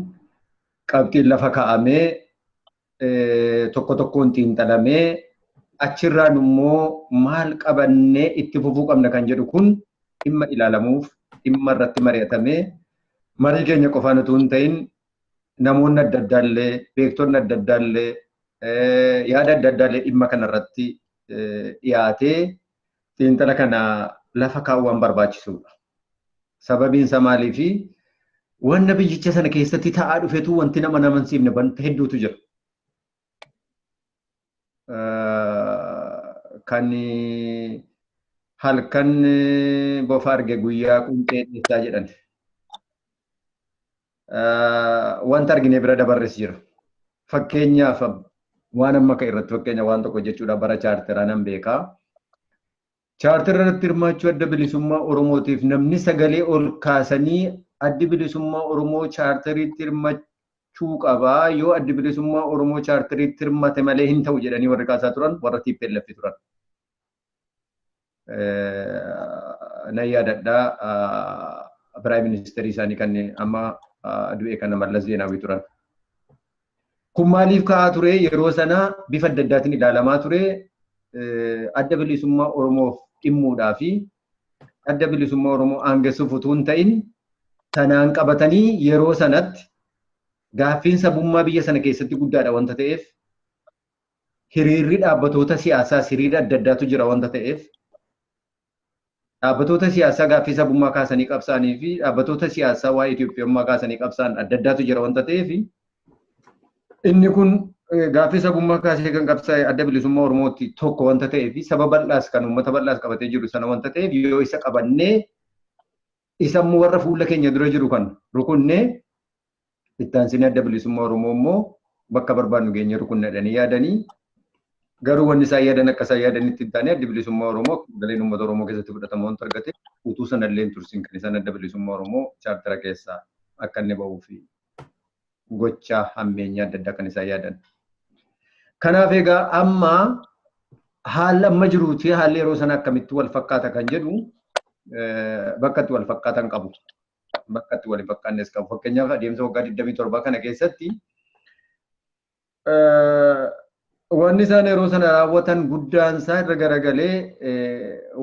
Qabxiin lafa kaa'amee tokko tokkoon xiinxalamee achirraan immoo maal qabannee itti fufuu qabna kan jedhu kun dhimma ilaalamuuf dhimma irratti mari'atamee marii keenya qofaan utuu hin ta'in namoonni adda addaallee beektonni adda addaallee yaada adda addaallee dhimma kanarratti dhiyaatee xiinxala kana lafa kaa'uu waan barbaachisuudha. Sababiin isaa maaliifi wanna biyyicha sana keessatti ta'aa dhufetu wanti nama namansiifne wanta hedduutu jira. Kan halkan bofa arge guyyaa quncee dheessaa jedhan. Wanta argine bira dabarres jira. Fakkeenyaaf waan amma ka'e irratti fakkeenya waan tokko jechuudha bara chaarteraa nan beekaa. Chaartera irratti hirmaachuu adda bilisummaa Oromootiif namni sagalee ol kaasanii addi bilisummaa Oromoo chaarteriitti hirmaachuu qabaa yoo addi bilisummaa Oromoo chaarteriitti hirmate malee hin ta'u jedhanii warri kaasaa turan warra TPLF turan. Nan yaadadhaa Piraayim Ministeerii isaanii kan amma du'e kana Mallas Zeenaawii turan. Kun maaliif ka'aa ture yeroo sana bifa adda addaatiin ilaalamaa ture adda bilisummaa Oromoof dhimmuudhaa fi adda bilisummaa Oromoo aangessuuf utuu hin ta'in sanaan qabatanii yeroo sanatti gaaffiin sabummaa biyya sana keessatti guddaadha wanta ta'eef hiriirri dhaabbatoota siyaasaa hiriira adda addaatu jira wanta ta'eef dhaabbatoota siyaasaa gaaffii sabummaa kaasanii qabsaanii fi dhaabbatoota siyaasaa waa'ee Itoophiyummaa kaasanii qabsaan adda addaatu jira wanta ta'eef inni kun gaaffii sabummaa kaasee kan qabsaa'e adda bilisummaa Oromootti tokko wanta ta'eef saba bal'aas kan uummata bal'aas qabatee jiru sana wanta ta'eef yoo isa qabannee isa immoo warra fuula keenya dura jiru kan rukunnee itti aansinee adda bilisummaa Oromoo immoo bakka barbaadnu geenye rukunna jedhanii yaadanii garuu wanni isaan yaadan akka isaan yaadanitti hin taane adda bilisummaa Oromoo galeen uummata Oromoo keessatti fudhatama wanta argate utuu sanallee hin tursin kan isaan adda bilisummaa Oromoo chaartera keessaa akka inni ba'uu fi gocha hammeenyaa adda addaa kan isaan yaadan. Kanaaf egaa amma haalli amma jiruuti haalli yeroo sana akkamitti wal fakkaata kan jedhu bakka itti wal fakkaatan qabu. Bakka itti wal hin fakkaannes qabu. Fakkeenyaaf adeemsa waggaa 27 kana keessatti wanni isaan yeroo sana raawwatan guddaan isaa irra garagalee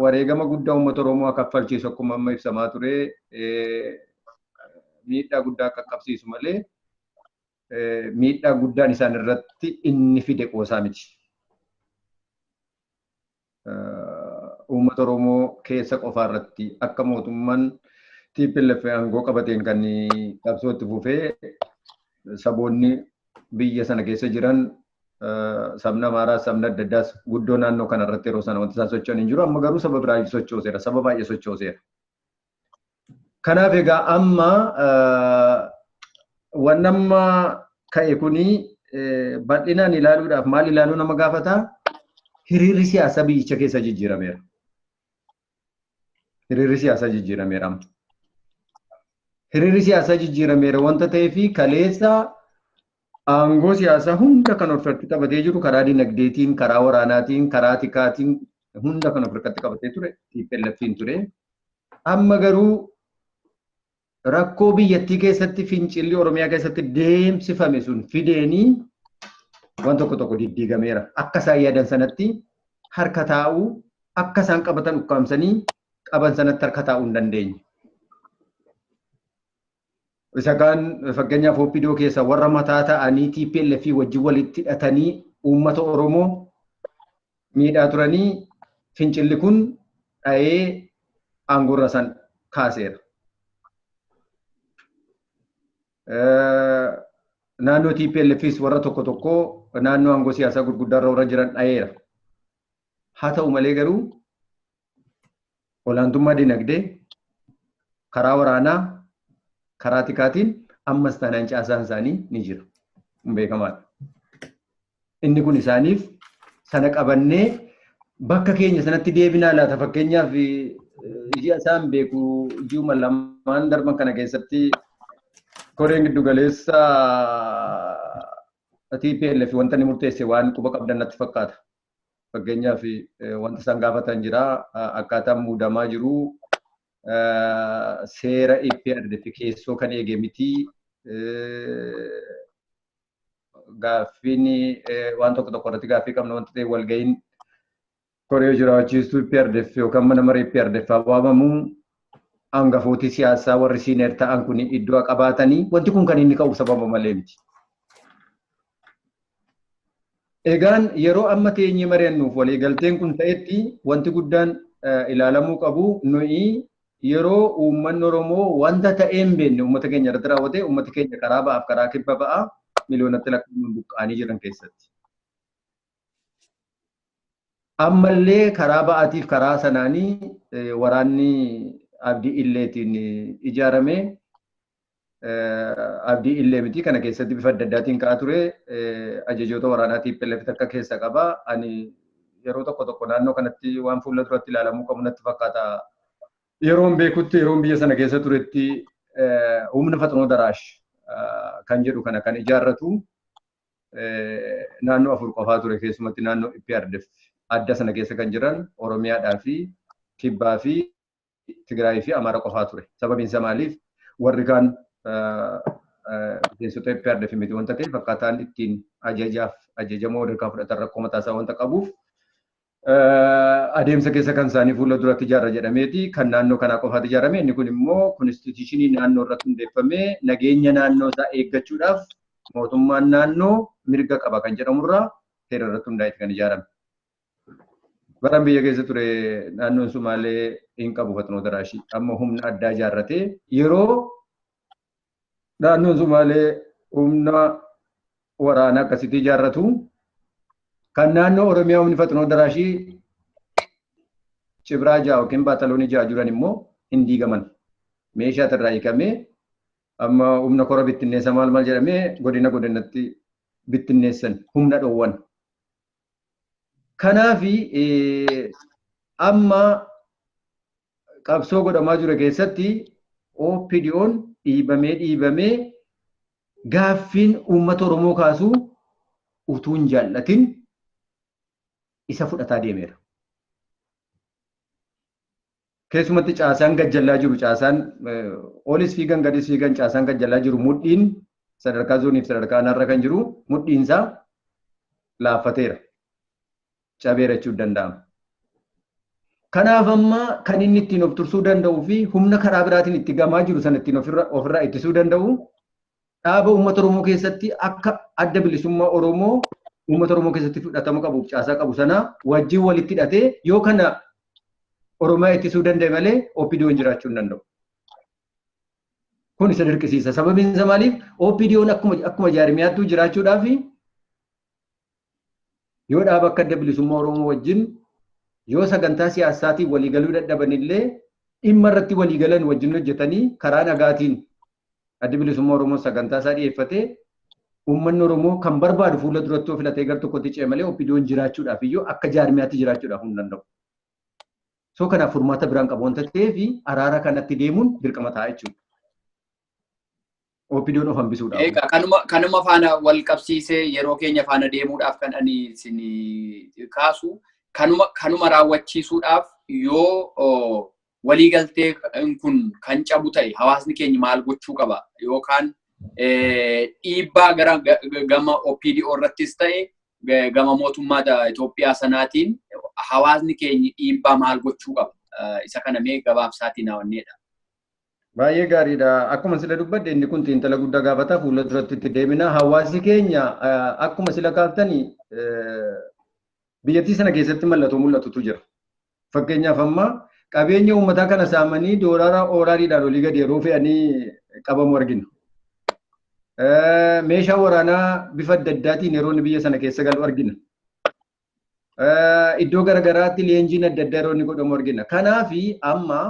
wareegama guddaa uummata Oromoo kaffalchiisu akkuma amma ibsamaa ture miidhaa guddaa qaqqabsiisu malee miidhaa guddaan isaan irratti inni fide qoosaa miti. Uummata Oromoo keessa qofaa irratti akka mootummaan TPLF aangoo qabateen kan qabsootti fufee saboonni biyya sana keessa jiran sabni Amaaraa sabni adda addaas guddoo naannoo kana irratti yeroo sana wanti isaan socho'an hin jiru. Amma garuu saba biraa sochooseera, saba baay'ee sochooseera. Kanaaf egaa amma wanni amma ka'e kuni bal'inaan ilaaluudhaaf maal ilaaluu nama gaafata? Hiriirri siyaasaa biyyicha keessa jijjiirameera. Hiriirri siyaasaa jijjiirameera. Hiriirri siyaasaa jijjiirameera wanta ta'eef kaleessa aangoo siyaasaa hunda kan of irratti qabatee jiru karaa dinagdeetiin, karaa waraanaatiin, karaa tikaatiin hunda kan of irratti qabatee ture TPLF'n ture. Amma garuu rakkoo biyyattii keessatti fincilli Oromiyaa keessatti deemsifame sun fideenii waan tokko tokko diddiigameera. Akka isaan yaadan sanatti harka taa'uu, akka isaan qabatan ukkaamsanii qaban sanatti harka taa'uu hin dandeenye. Isa kaan fakkeenyaaf OPDO keessa warra mataa ta'anii TPLF wajjin walitti hidhatanii uummata Oromoo miidhaa turanii fincilli kun dha'ee aangoorra san kaaseera. Naannoo TPLFs warra tokko tokko naannoo aangoo siyaasaa gurguddaarra warra jiran dha'eera. Haa ta'u malee garuu olaantummaa dinagdee karaa waraanaa karaa tikaatiin ammas taanaan caasaan isaanii ni jira. Kun beekamaadha. Inni kun isaaniif sana qabannee bakka keenya sanatti deebinaa laata fakkeenyaaf ji'a isaan beeku ji'uma lamaan darban kana keessatti koreen giddu galeessa TPLF wanta inni murteesse waan quba qabdan natti fakkaata. Fakkeenyaaf wanta isaan gaafatan jira akkaataan muudamaa jiru seera EPRDF keessoo kan eege miti. Gaaffiin waan tokko tokko irratti gaaffii qabna wanta ta'e walga'iin koree jiraachiistuu PRDF yookaan mana maree PRDF waamamu hangafootii siyaasaa warri senior ta'an kun iddoo qabaatanii wanti kun kan inni ka'u sababa malee miti. Egaan yeroo amma teenyee mari'annuuf waliigalteen kun ta'etti wanti guddaan ilaalamuu qabu nuyi yeroo uummanni Oromoo wanta ta'ee hin beekne uummata keenya irratti raawwate uummata keenya karaa ba'aaf karaa kibba ba'aa miliyoonatti lakkaa'aman buqqa'anii jiran keessatti. Ammallee karaa ba'aatiif karaa sanaanii waraanni Abdii Illeetiin ijaarame Abdii Illee miti kana keessatti bifa adda addaatiin ka'aa ture ajajoota waraanaa TPLF takka keessa qaba. Ani yeroo tokko tokko naannoo kanatti waan fuula duratti ilaalamuu qabu natti fakkaata. Yeroon beekutti yeroon biyya sana keessa turetti humna Faxinoo Daraash kan jedhu kana kan ijaarratu naannoo 4 qofaa ture keessumatti naannoo EPRDF adda sana keessa kan jiran Oromiyaadhaa fi Kibbaa fi Tigraay fi Amaara qofaa ture. Sababiin isaa maaliif warri kaan miseensota EPRDF miti wanta ta'eef akkaataan ittiin ajajaaf ajajamoo walharkaa fudhatan rakkoo mataasaa wanta qabuuf adeemsa keessa kan isaanii fuula duratti ijaarra jedhameeti kan naannoo kanaa qofaatti ijaarame. Inni kun immoo konstituushinii naannoo irratti hundeeffamee nageenya naannoo isaa eeggachuudhaaf mootummaan naannoo mirga qaba kan jedhamurraa seera irratti hundaa'eeti kan ijaarame. Baraan biyya keessa ture naannoon Sumaalee hin qabu Faxinoo Daraashii amma humna addaa ijaarratee yeroo naannoon Sumaalee humna waraanaa akkasitti ijaarratu kan naannoo Oromiyaa humni Faxinoo Daraashii Cibraa 6 yookiin baataloonii 6 jiran immoo hin diigaman. Meeshaa irraa hiikamee amma humna kora bittinneessa maal maal jedhamee godina godinatti bittinneessan humna dhoowwan. Kanaafi amma qabsoo godhamaa jiru keessatti OPDO'n dhiibamee dhiibamee gaaffiin uummata Oromoo kaasuu utuu hin jaallatin isa fudhataa deemeera. Keessumatti caasaan gajjallaa jiru caasaan olis fiigan gadis fiigan caasaan gajjallaa jiru mudhiin sadarkaa zooniif sadarkaa aanaarra kan jiru mudhiinsaa laaffateera. Cabeera jechuun danda'ama. Kanaaf amma kan inni ittiin of tursuu danda'uu fi humna karaa biraatiin itti gamaa jiru sana ittiin ofirraa ittisuu danda'u dhaaba uummata Oromoo keessatti akka adda bilisummaa Oromoo uummata Oromoo keessatti fudhatama qabuuf caasaa qabu sana wajjin walitti hidhatee yoo kana Oromiyaa ittisuu danda'e malee OPDO'n jiraachuu hin danda'u. Kun isa dirqisiisa. Sababiin isaa maaliif OPDO'n akkuma jaarmiyaattuu jiraachuudhaaf yoo dhaaba akka adda bilisummaa Oromoo wajjin yoo sagantaa siyaasaatiin waliigaluu dadhaban illee dhimma irratti waliigalan wajjin hojjetanii karaa nagaatiin adda bilisummaa Oromoo sagantaa isaa dhiyeeffatee uummanni Oromoo kan barbaadu fuula duratti filatee gar tokkotti ce'e malee OPDO'n jiraachuudhaaf iyyuu akka jaarmiyaatti jiraachuudhaaf hin danda'u. So kanaaf furmaata biraan qabu wanta ta'eef araara kanatti deemuun dirqama ta'a jechuudha. OPDO'n of hambisuudhaaf. Egaa kanuma faana wal qabsiisee yeroo keenya faana deemuudhaaf kan ani isin kaasu kanuma raawwachiisuudhaaf yoo waliigaltee kun kan cabu ta'e hawaasni keenya maal gochuu qaba yookaan dhiibbaa gara gama OPDO irrattis ta'e gama mootummaa Itoophiyaa sanaatiin hawaasni keenya dhiibbaa maal gochuu qaba isa kana mee gabaabsaatiin hawanneedha. Baay'ee gaariidha. Akkuma sila dubbadde inni kun xiinxala guddaa gaafata fuula duratti itti deemina. Hawaasni keenya akkuma sila kaaftani biyyattii sana keessatti mallattoo mul'atutu jira. Fakkeenyaaf amma qabeenya uummataa kana saamanii doolaara ooraariidhaan olii gadi yeroo fe'anii qabamu argina. Meeshaa waraanaa bifa adda addaatiin yeroo inni biyya sana keessa galu argina. Iddoo garaagaraatti leenjiin adda addaa yeroo inni godhamu argina. Kanaafi amma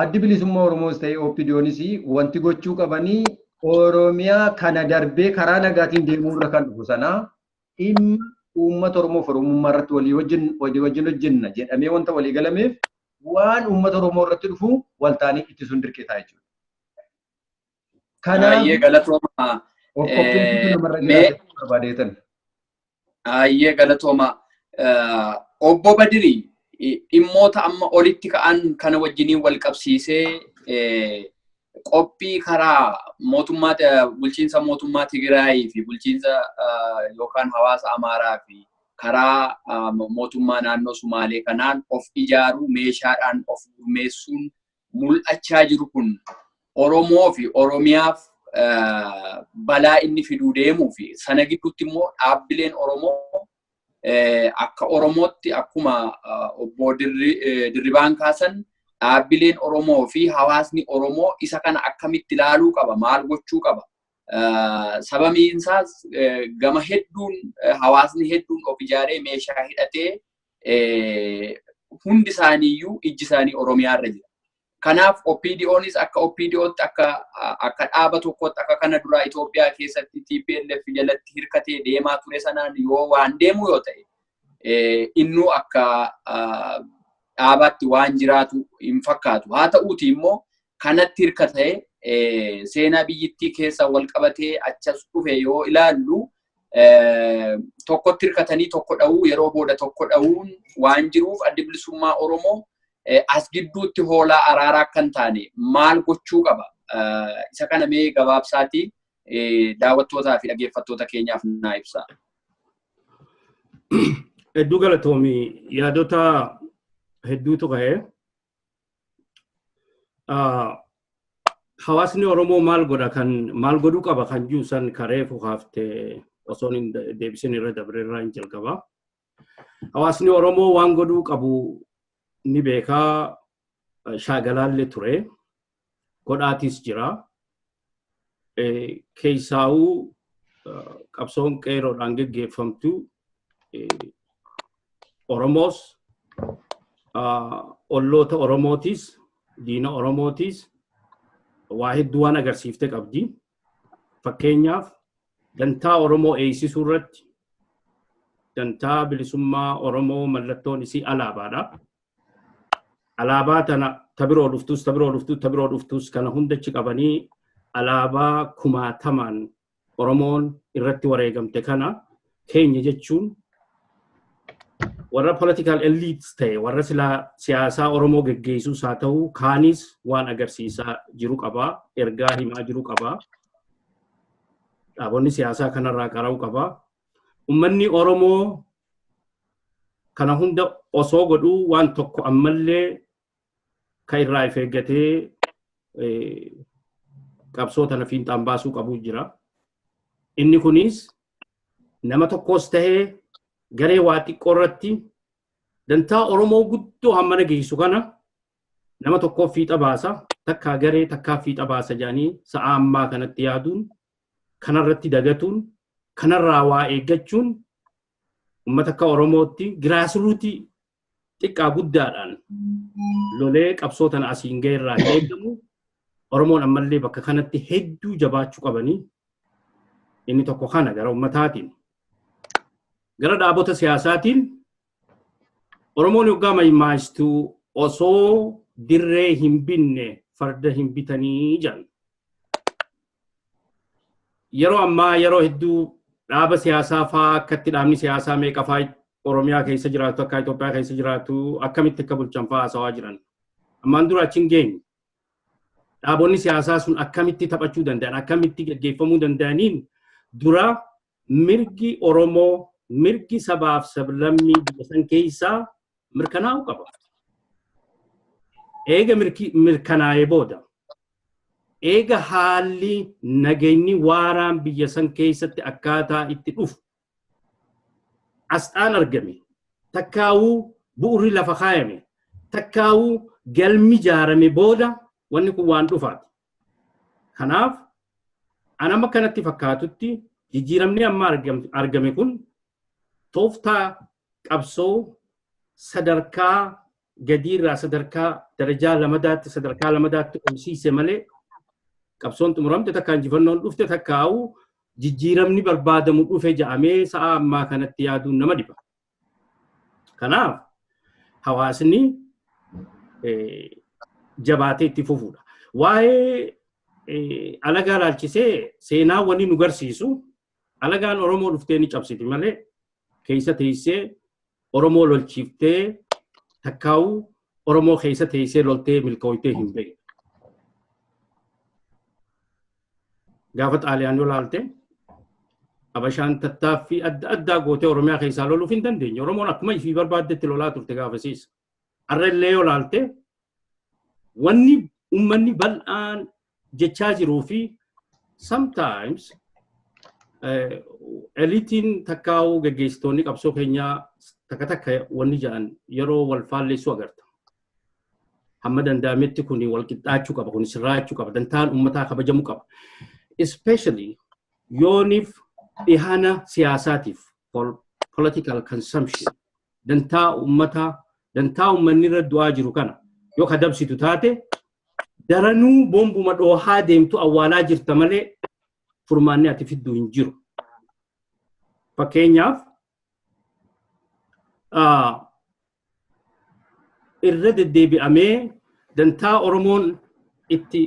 addi bilisummaa Oromoos ta'e OPDO'nis wanti gochuu qabanii Oromiyaa kana darbee karaa nagaatiin deemuu irra kan dhufu sana dhimma uummata Oromoof Oromummaa irratti walii wajjin hojjenna jedhamee wanta walii galameef waan uummata Oromoo irratti dhufu waltaanii ittisuun dirqee ta'a jechuudha. Kanaaf galatooma. Of qopheessuutu namarra jiraata barbaadeetan. Ayyee galatooma. Obbo Badirii dhimmoota amma olitti ka'an kana wajjiniin wal qabsiisee Qophii karaa mootummaa, bulchiinsa mootummaa Tigraayii fi bulchiinsa yookaan hawaasa Amaaraa fi karaa mootummaa naannoo Sumaalee kanaan of ijaaruu, meeshaadhaan of gurmeessuun mul'achaa jiru kun Oromoo fi Oromiyaaf balaa inni fiduu deemuu fi sana gidduutti immoo dhaabbileen Oromoo akka Oromootti, akkuma obbo Dirribaan kaasan, dhaabbileen Oromoo fi hawaasni Oromoo isa kana akkamitti ilaaluu qaba, maal gochuu qaba? Sababiin isaas gama hedduun hawaasni hedduun of ijaaree meeshaa hidhatee hundi isaaniiyyuu ijji isaanii Oromiyaa irra jira. Kanaaf OPDOnis akka OPDOtti, akka dhaaba tokkotti, akka kana duraa Itoophiyaa keessatti TPLF jalatti hirkatee deemaa ture sanaan yoo waan deemu yoo ta'e, innuu akka dhaabaatti waan jiraatu hin fakkaatu. Haa ta'uuti immoo kanatti hirkatee seenaa biyyittii keessa wal qabatee achas dhufe yoo ilaallu, tokkotti hirkatanii tokko dha'uu, yeroo booda tokko dha'uun waan jiruuf, Addi Bilisummaa Oromoo as gidduutti hoolaa araaraa akka hin taane maal gochuu qaba? Isa kana mee gabaabsaatii daawwattootaa fi dhaggeeffattoota keenyaaf naa ibsa. Hedduu galatoomi, yaadota hedduutu ka'e. Hawaasni Oromoo maal godha, kan maal godhuu qaba kan jiru san karee kaaftee osoo hin deebisin irra dabre irraa hin jalqaba. Hawaasni Oromoo waan godhuu qabu ni beekaa, shaagalaallee ture. Godhaatis jira. Keessaawuu qabsoon qeeroodhaan geggeeffamtu Oromoos, olloota Oromootis, diina Oromootis waa hedduu waan agarsiifte qabdi. Fakkeenyaaf, dantaa Oromoo eegsisuu irratti, dantaa bilisummaa Oromoo mallattoon isii alaabaadha. Alaabaa tana tabiroo dhuftus, tabiroo dhuftus, tabiroo dhuftus, kana hundachi qabanii alaabaa kumaatamaan Oromoon irratti wareegamte kana keenya jechuun warra political elites ta'e, warra silaa siyaasaa Oromoo geggeessuus haa ta'u kaanis, waan agarsiisaa jiru qabaa, ergaa himaa jiru qabaa. Dhaabonni siyaasaa kanarraa qara'uu qabaa. Uummanni Oromoo kana hunda osoo godhuu waan tokko ammallee kan irraa if eeggatee qabsoo tana fiinxaan baasuu qabu jira. Inni kunis nama tokkos tahee garee waa xiqqoo irratti dantaa Oromoo guddoo hammana geessu kana nama tokkoof fiixa baasa, takkaa garee takkaa fiixa baasa jedhanii sa'a ammaa kanatti yaaduun, kanarratti dagatuun, kanarraa waa eeggachuun uummata akka Oromootti grassrootii xiqqaa guddaadhaan lolee qabsoo tana asiin ga'e irraa hin eegamu. Oromoon ammallee bakka kanatti hedduu jabaachuu qabanii, inni tokko kana gara ummataatiin. Gara dhaabota siyaasaatiin, Oromoon yoggaa maymaaystuu osoo dirree hin binne farda hin bitanii jedhan. Yeroo ammaa yeroo hedduu dhaaba siyaasaa faa akkatti dhaabni siyaasaa meeqa faa Oromiyaa keessa jiraatu, akka Itoophiyaa keessa jiraatu, akkamitti akka bulchan faa haasawaa jiran. Ammaan dura achi hin geenye. Dhaabonni siyaasaa sun akkamitti taphachuu danda'an, akkamitti gaggeeffamuu danda'aniin dura mirgi Oromoo, mirgi sabaaf sablammii biyya san keessaa mirkanaa'uu qaba. Eega mirkanaa'ee booda, eega haalli nageenyi waaraan biyya san keessatti akkaataa itti dhufu asxaan argame, takkaawuu bu'urri lafa kaayame, takkaawuu galmi ijaarame booda wanni kun waan dhufaati. Kanaaf anama kanatti fakkaatutti jijjiiramni amma argame kun tooftaa qabsoo sadarkaa gadiirraa sadarkaa darajaa lamadaatti olsiise malee qabsoon xumuramte takka injifannoon dhufte takkaa'u jijjiiramni barbaadamu dhufe ja'amee sa'a ammaa kanatti yaaduun nama dhiba. Kanaaf hawaasni jabaatee itti fufuudha. Waa'ee alagaa laalchisee seenaa wanni nu garsiisu, alagaan Oromoo dhuftee ni cabsiti malee keessa teessee Oromoo lolchiiftee takkaa'uu Oromoo keessa teessee loltee milkooytee hin beektu. Gaafa Xaaliyaan yoo laalte, Abashaan tattaaffii adda addaa gootee Oromiyaa keessaa loluuf hin dandeenye. Oromoon akkuma ifii barbaaddetti lolaa turte gaafasiis. Har'a illee yoo laalte, wanni uummanni bal'aan jechaa jiruu fi sometimes eliitiin takkaa'uu geggeessitoonni qabsoo keenyaa takka takka wanni jedhan yeroo wal faalleessuu agarta. Hamma danda'ametti kuni wal qixxaachuu qaba, kuni sirraachuu qaba, dantaan uummataa kabajamuu qaba. Especially yooniif dhihana siyaasaatiif, for political consumption, dantaa uummataa, dantaa uummanni irra du'aa jiru kana yoo kadabsitu taate, daranuu bombuma dhoohaa deemtu awwaalaa jirta malee furmaanni ati fidduu hin jiru. Fakkeenyaaf, irra deddeebi'amee dantaa Oromoon itti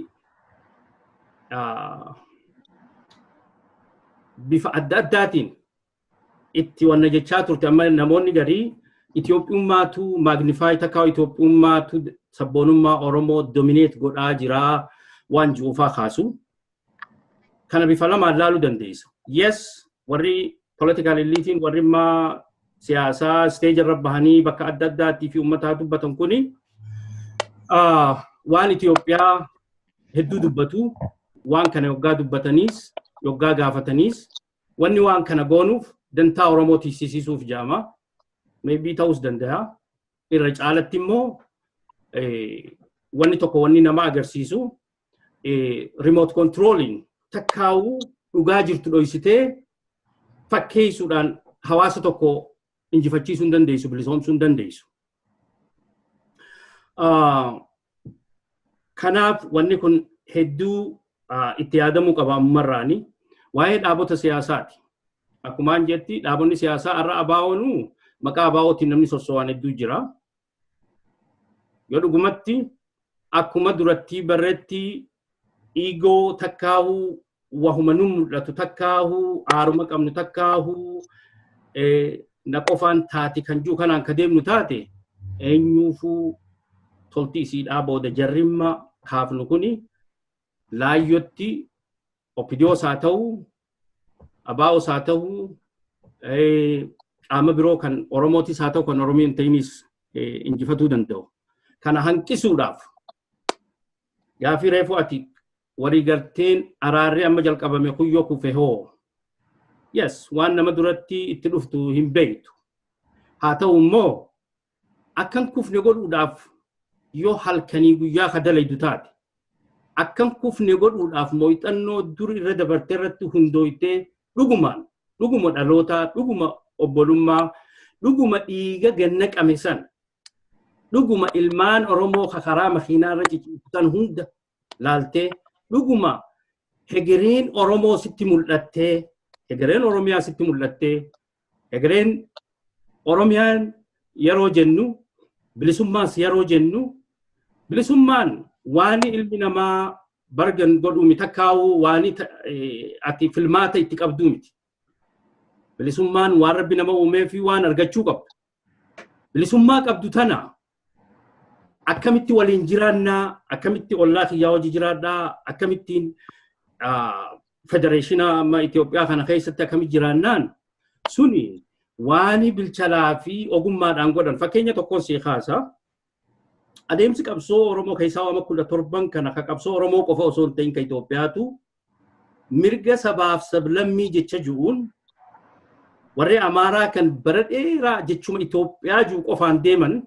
bifa adda addaatiin itti wanna jechaa turte, amma namoonni garii Itoophiyummaatu magnify takkaa, Itoophiyummaatu sabboonummaa Oromoo dominate godhaa jiraa waan ji'uufaa kaasu. Kana bifa lamaan laaluu dandeessa. Yes, warri political eliitiin, warri immaa siyaasaa stage irra bahanii bakka adda addaatii fi uummataa dubbatan kuni waan Itoophiyaa hedduu dubbatu. Waan kana yoggaa dubbataniis, yoggaa gaafataniis, wanni waan kana goonuuf dantaa Oromoo tiksisiisuuf jaama. Maybe ta'uus danda'a. Irra caalatti immoo wanni tokko wanni nama agarsiisu, remote controlling takkaa'uu dhugaa jirtu dhoysitee fakkeessuudhaan hawaasa tokko injifachiisuu hin dandeessu, bilisoomsuu hin dandeessu. Kanaaf wanni kun hedduu itti yaadamuu qaba ammarraani. Waa'ee dhaabota siyaasaati. Akkumaan jetti, dhaabonni siyaasaa har'a ABO'nuu maqaa ABO'tiin namni sosso'an hedduu jira. Yoo dhugumatti akkuma duratti barreetti ego takkaahuu wahuma nu mul'atu takkaahuu aaruma qabnu takkaahuu na qofaan taate kan jiru kanaan ka deemnu taate, eenyuufuu tolti isiidhaa booda jarrimma kaafnu kuni laayyotti OPDOs haa ta'u, ABOs haa ta'u, qaama biroo kan Oromootis haa ta'u, kan Oromoo hin ta'inis injifatuu danda'u. Kana hanqisuudhaaf gaafii reefu ati waliigalteen araarri amma jalqabame kun yoo kufe hoo? Yes, waan nama duratti itti dhuftu hin beektu. Haa ta'u immoo akkan kufne godhuudhaaf yoo halkanii guyyaa ka dalaydu taate, akkan kufne godhuudhaaf mooyxannoo dur irra dabarte irratti hundooytee, dhugumaan dhuguma dhalootaa, dhuguma obbolummaa, dhuguma dhiiga ganna qame san, dhuguma ilmaan Oromoo karaa makiinaa irra cicciitan hunda laaltee, dhuguma hegereen Oromoo sitti mul'attee, hegereen Oromiyaa sitti mul'attee, hegereen Oromiyaan yeroo jennu, bilisummaas yeroo jennu, bilisummaan waan ilmi namaa bargan godhuu miti, takkaa'uu waan ati filmaata itti qabduu miti. Bilisummaan waan Rabbi nama uumee fi waan argachuu qabdu. Bilisummaa qabdu tana akkamitti waliin jiraannaa, akkamitti ollaa kiyyaa hojii jiraadhaa, akkamittiin federeeshina amma Itoophiyaa kana keessatti akkamitti jiraannaan, suni waan bilchalaa fi ogummaadhaan godhan. Fakkeenya tokkoon sii kaasa. Adeemsi qabsoo Oromoo keessaa waan 17 kana ka qabsoo Oromoo qofa osoo hin ta'in ka Itoophiyaatu mirga sabaaf sablammii jecha ji'uun, warri Amaaraa kan bara dheeraa jechuma Itoophiyaa ji'u qofaan deeman,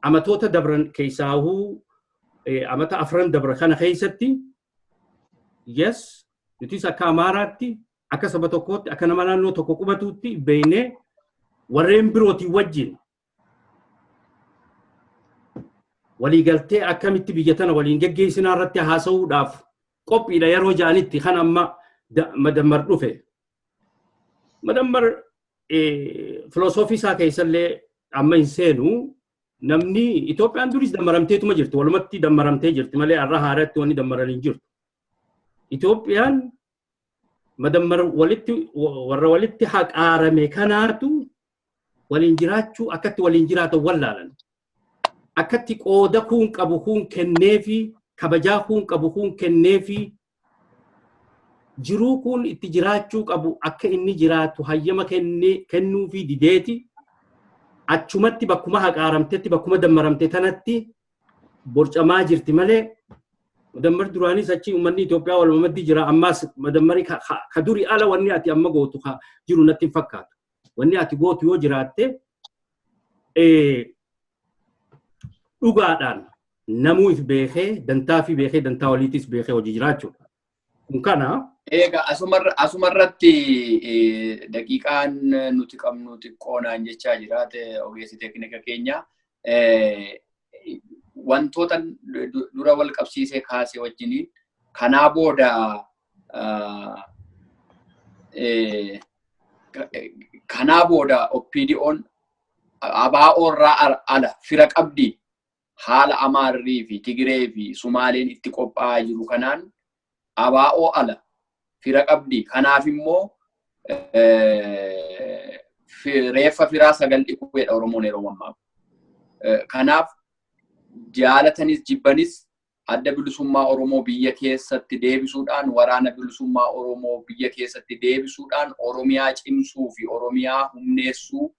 amatoota dabran keessaahuu amata afran dabra kana keessatti, yes, nutis akka Amaaraatti, akka saba tokkootti, akka nama naannoo tokko qubatuutti beeynee warreen birootii wajjin waliigaltee akkamitti biyya tana waliin geggeessinaa irratti haasa'uudhaaf qophiidha yeroo ja'anitti kan amma madammar dhufe. Madammar filosoofii isaa keessallee amma hin seenu. Namni Itoophiyaan duris dammaramteetuma jirti, walumatti dammaramtee jirti malee har'a haaratti wanni dammaran hin jirtu. Itoophiyaan madammar walitti warra walitti haqaarame kanaatu waliin jiraachuu akkatti waliin jiraatan wallaalan. Akkatti qooda kuun qabu kuun kenneefi, kabajaa kuun qabu kuun kenneefi. Jiruu kun itti jiraachuu qabu akka inni jiraatu hayyama kennuu fi dideeti achumatti bakkuma haqaaramtetti, bakkuma dammaramte tanatti borcamaa jirti malee, madammar duraanis achi uummanni Itoophiyaa walumaa jira. Ammaas madammarii ka duri ala wanni ati amma gootu ka jiru natti hin fakkaatu. Wanni ati gootu yoo jiraatte, dhugaadhaan namuu if beekee, dantaa fi beekee, dantaa waliitis beekee hojii jiraachuudha. Kun kana. Egaa asumarratti daqiiqaan nuti qabnu xiqqoonaan jechaa jiraate ogeessi teeknika keenya. Wantoota dura wal qabsiisee kaasee wajjiniin kanaa booda OPDO'n ABO irraa ala fira qabdi. Haala Amaarrii fi Tigiree fi Sumaaleen itti qophaa'aa jiru kanaan ABO ala fira qabdi. Kanaaf immoo reeffa firaa sagal dhiquudha Oromoon yeroo ammaa. Kanaaf jaalatanis jibbanis Adda Bilisummaa Oromoo biyya keessatti deebisuudhaan, Waraana Bilisummaa Oromoo biyya keessatti deebisuudhaan, Oromiyaa cimsuu fi Oromiyaa humneessuu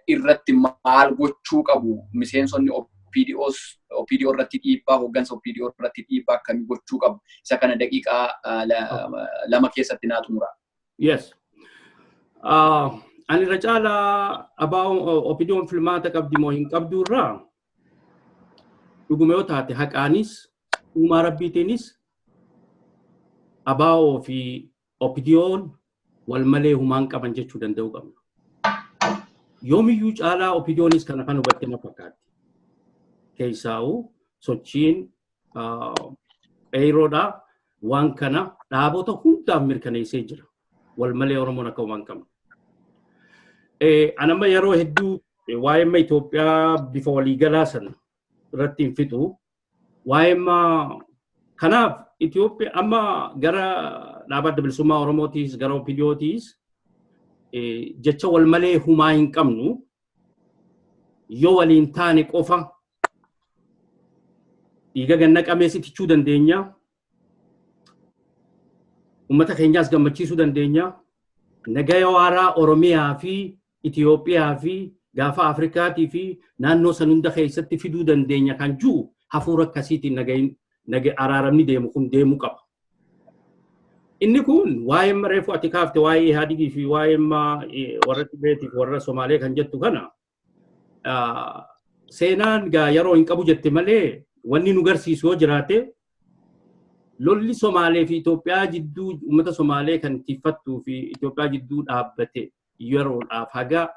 irratti maal gochuu qabu? Miseensonni OPDOs OPDO irratti dhiibbaa, hooggansa OPDO irratti dhiibbaa akkamii gochuu qabu? Isa kana daqiiqaa 2 keessatti naa xumura. Yes. Ani irra caalaa OPDO'n filmaata qabdi moo hin qabdu irraa, dhuguma yoo taate, haqaanis uumaa rabbiitiinis ABO fi OPDO'n wal malee humaan qaban jechuu danda'uu qabna. Yoomiyyuu caalaa OPDO'nis kana kan hubatte na fakkaatti. Keessaa'u sochiin qeeroodhaa waan kana dhaabota hundaaf mirkaneessee jira. Wal malee Oromoon akka humaan qabne. Anamma yeroo hedduu waa'ee Itoophiyaa bifa waliigalaa sana irratti hin fixu. Waa'ee kanaaf Itoophiyaa amma gara dhaaba Adda Bilisummaa Oromootiis gara OPDOtiis jecha wal malee humaa hin qabnu. Yoo waliin taane qofa dhiiga ganna qamees itichuu dandeenya. Uummata keenyaas gammachiisuu dandeenya. Nagaya waaraa Oromiyaa fi Itoophiyaa fi gaafa Afrikaatii fi naannoo san hunda keessatti fiduu dandeenya kan jiru hafuura akkasiitiin nagayin araaramni deemu kun deemuu qaba. Inni kun waa'ee reefu ati kaafte, waa'ee Ihaadigii fi waa'ee warra Tibeetiif warra Somaalee kan jettu kana, seenaan gaa yeroo hin qabu jette malee, wanni nu garsiisu yoo jiraate, lolli Somaalee fi Itoophiyaa jidduu, uummata Somaalee kan tiffattuu fi Itoophiyaa jidduu dhaabbate yeroodhaaf haga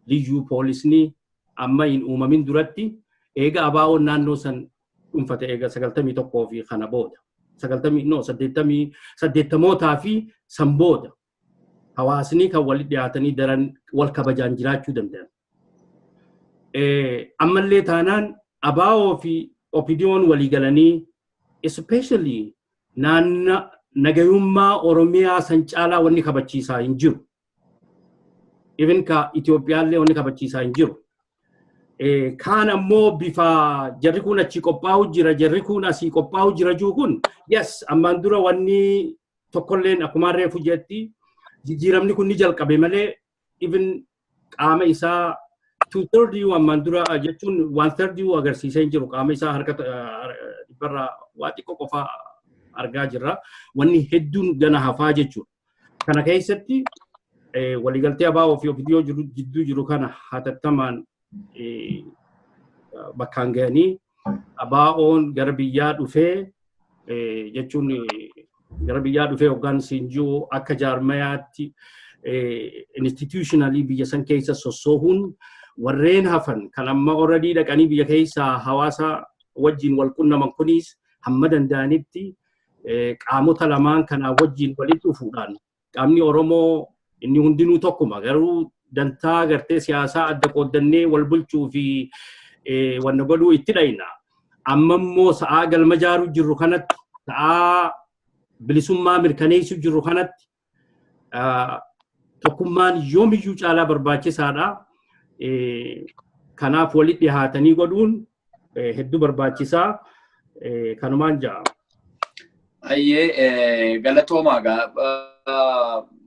liyyuu poolisni amma hin uumamin duratti, eega ABO'n naannoo san dhuunfate, eega 91 fi kana booda, sagaltamii, no, saddeettamii, saddeettamootaa fi san booda hawaasni kan walitti dhiyaatanii daran wal kabajaan jiraachuu danda'an. Ammallee taanaan ABO fi OPDO'n walii galanii, especially naanna nagayummaa Oromiyaa san caalaa wanni kabachiisaa hin jiru. Even ka Itoophiyaallee wanni kabachiisaa hin jiru. Kaan ammoo bifa jarri kun achii qophaa'u jira, jarri kun asii qophaa'u jira jiru kun, yes, ammaan dura wanni tokkolleen akkuma reefu jetti jijjiiramni kun ni jalqabe malee, even qaama isaa 2/3 ammaan dura jechuun 1/3 agarsiisee hin jiru. Qaama isaa harka dhibbarraa waa xiqqoo qofaa argaa jirra. Wanni hedduun gana hafaa jechuudha. Kana keessatti waliigaltee ABO fi OPDO jidduu jiru kana hatattamaan bakkaan gahanii, ABO'n gara biyyaa dhufee, jechuun gara biyyaa dhufee hoggaan siin jiru, akka jaarmayaatti institutionally biyya san keessa sossoohuun, warreen hafan kan amma already dhaqanii biyya keessa hawaasa wajjin wal qunnaman kunis hamma danda'anitti qaamota lamaan kanaa wajjin walitti dhufuudhaan, qaamni Oromoo inni hundinuu tokkuma, garuu dantaa gartee siyaasaa adda qooddannee wal bulchuu fi wanna godhuu itti dhayna. Amma immoo sa'aa galma jaaruu jirru kanatti, sa'aa bilisummaa mirkaneessuu jirru kanatti, tokkummaan yoomiyyuu caalaa barbaachisaadha. Kanaaf walitti dhihaatanii godhuun hedduu barbaachisaa. Kanumaan ja'a. Ayyee, galatoomaa.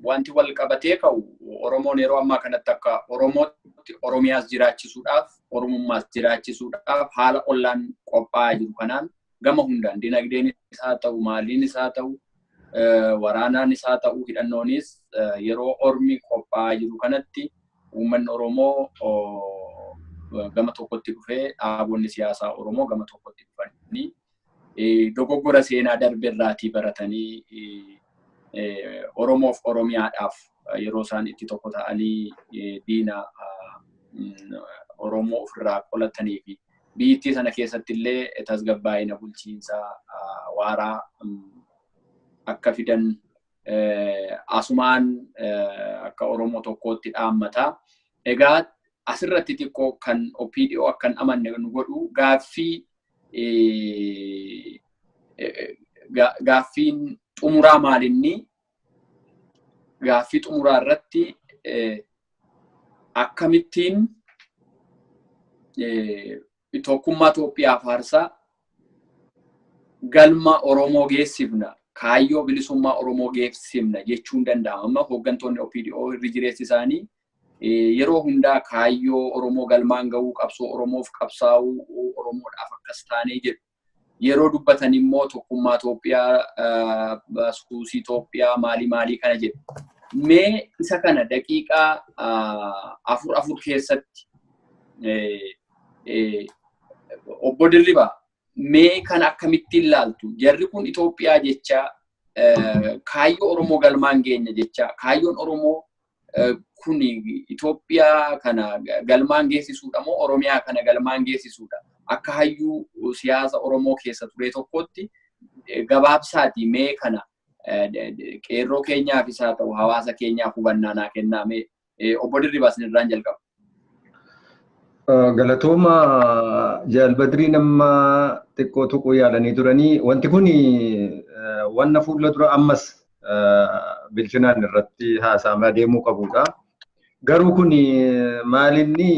Wanti wal qabatee ka'u, Oromoon yeroo ammaa kanatti akka Oromootti Oromiyaas jiraachisuudhaaf, Oromummaas jiraachisuudhaaf, haala ollaan qophaa'aa jiru kanaan gama hundaan dinagdeen isaa ta'u, maaliin isaa ta'u, waraanaan isaa ta'u, hidhannoonis yeroo ormi qophaa'aa jiru kanatti uummanni Oromoo gama tokkotti dhufee, dhaabonni siyaasaa Oromoo gama tokkotti dhufanii, dogoggora seenaa darbe irraatii baratanii, Oromoof Oromiyaadhaaf yeroo isaan itti tokko ta'anii diina Oromoo ofirraa qolatanii fi biyyattii sana keessatti illee tasgabbaa'ina bulchiinsaa waaraa akka fidan asumaan akka Oromoo tokkootti dhaammata. Egaa asirratti xiqqoo kan OPDO akkan amanne nu godhu gaaffiin xumuraa maalinni? Gaaffii xumuraa irratti akkamittiin tokkummaa Itoophiyaa faarsaa galma Oromoo geessifna, kaayyoo bilisummaa Oromoo geessifna jechuun danda'ama? Amma hooggantoonni OPDO irri jireessi isaanii yeroo hundaa kaayyoo Oromoo galmaan gahuu, qabsoo Oromoof qabsaa'uu, Oromoodhaaf akkas taanee jedhu. Yeroo dubbatan immoo tokkummaa Itoophiyaa, suusii Itoophiyaa, maalii maalii kana jedhu. Mee isa kana daqiiqaa afur afur keessatti, obbo Dirribaa, mee kana akkamittiin ilaaltu? Jarri kun Itoophiyaa jecha, kaayyoo Oromoo galmaan geenya jecha, kaayyoon Oromoo kun Itoophiyaa kana galmaan geessisuudha moo Oromiyaa kana galmaan geessisuudha? Akka hayyuu siyaasa Oromoo keessa ture tokkotti gabaabsaati mee kana qeerroo keenyaafis haa ta'u hawaasa keenyaaf hubannaa naa kennaa mee, obbo Dirribaa, isinirraan jalqaba. Galatooma. Jaalbadriin amma xiqqoo tuquu yaalanii turanii, wanti kun wanna fuula dura ammas bilchinaan irratti haasa'amaa deemuu qabudha. Garuu kun maalinni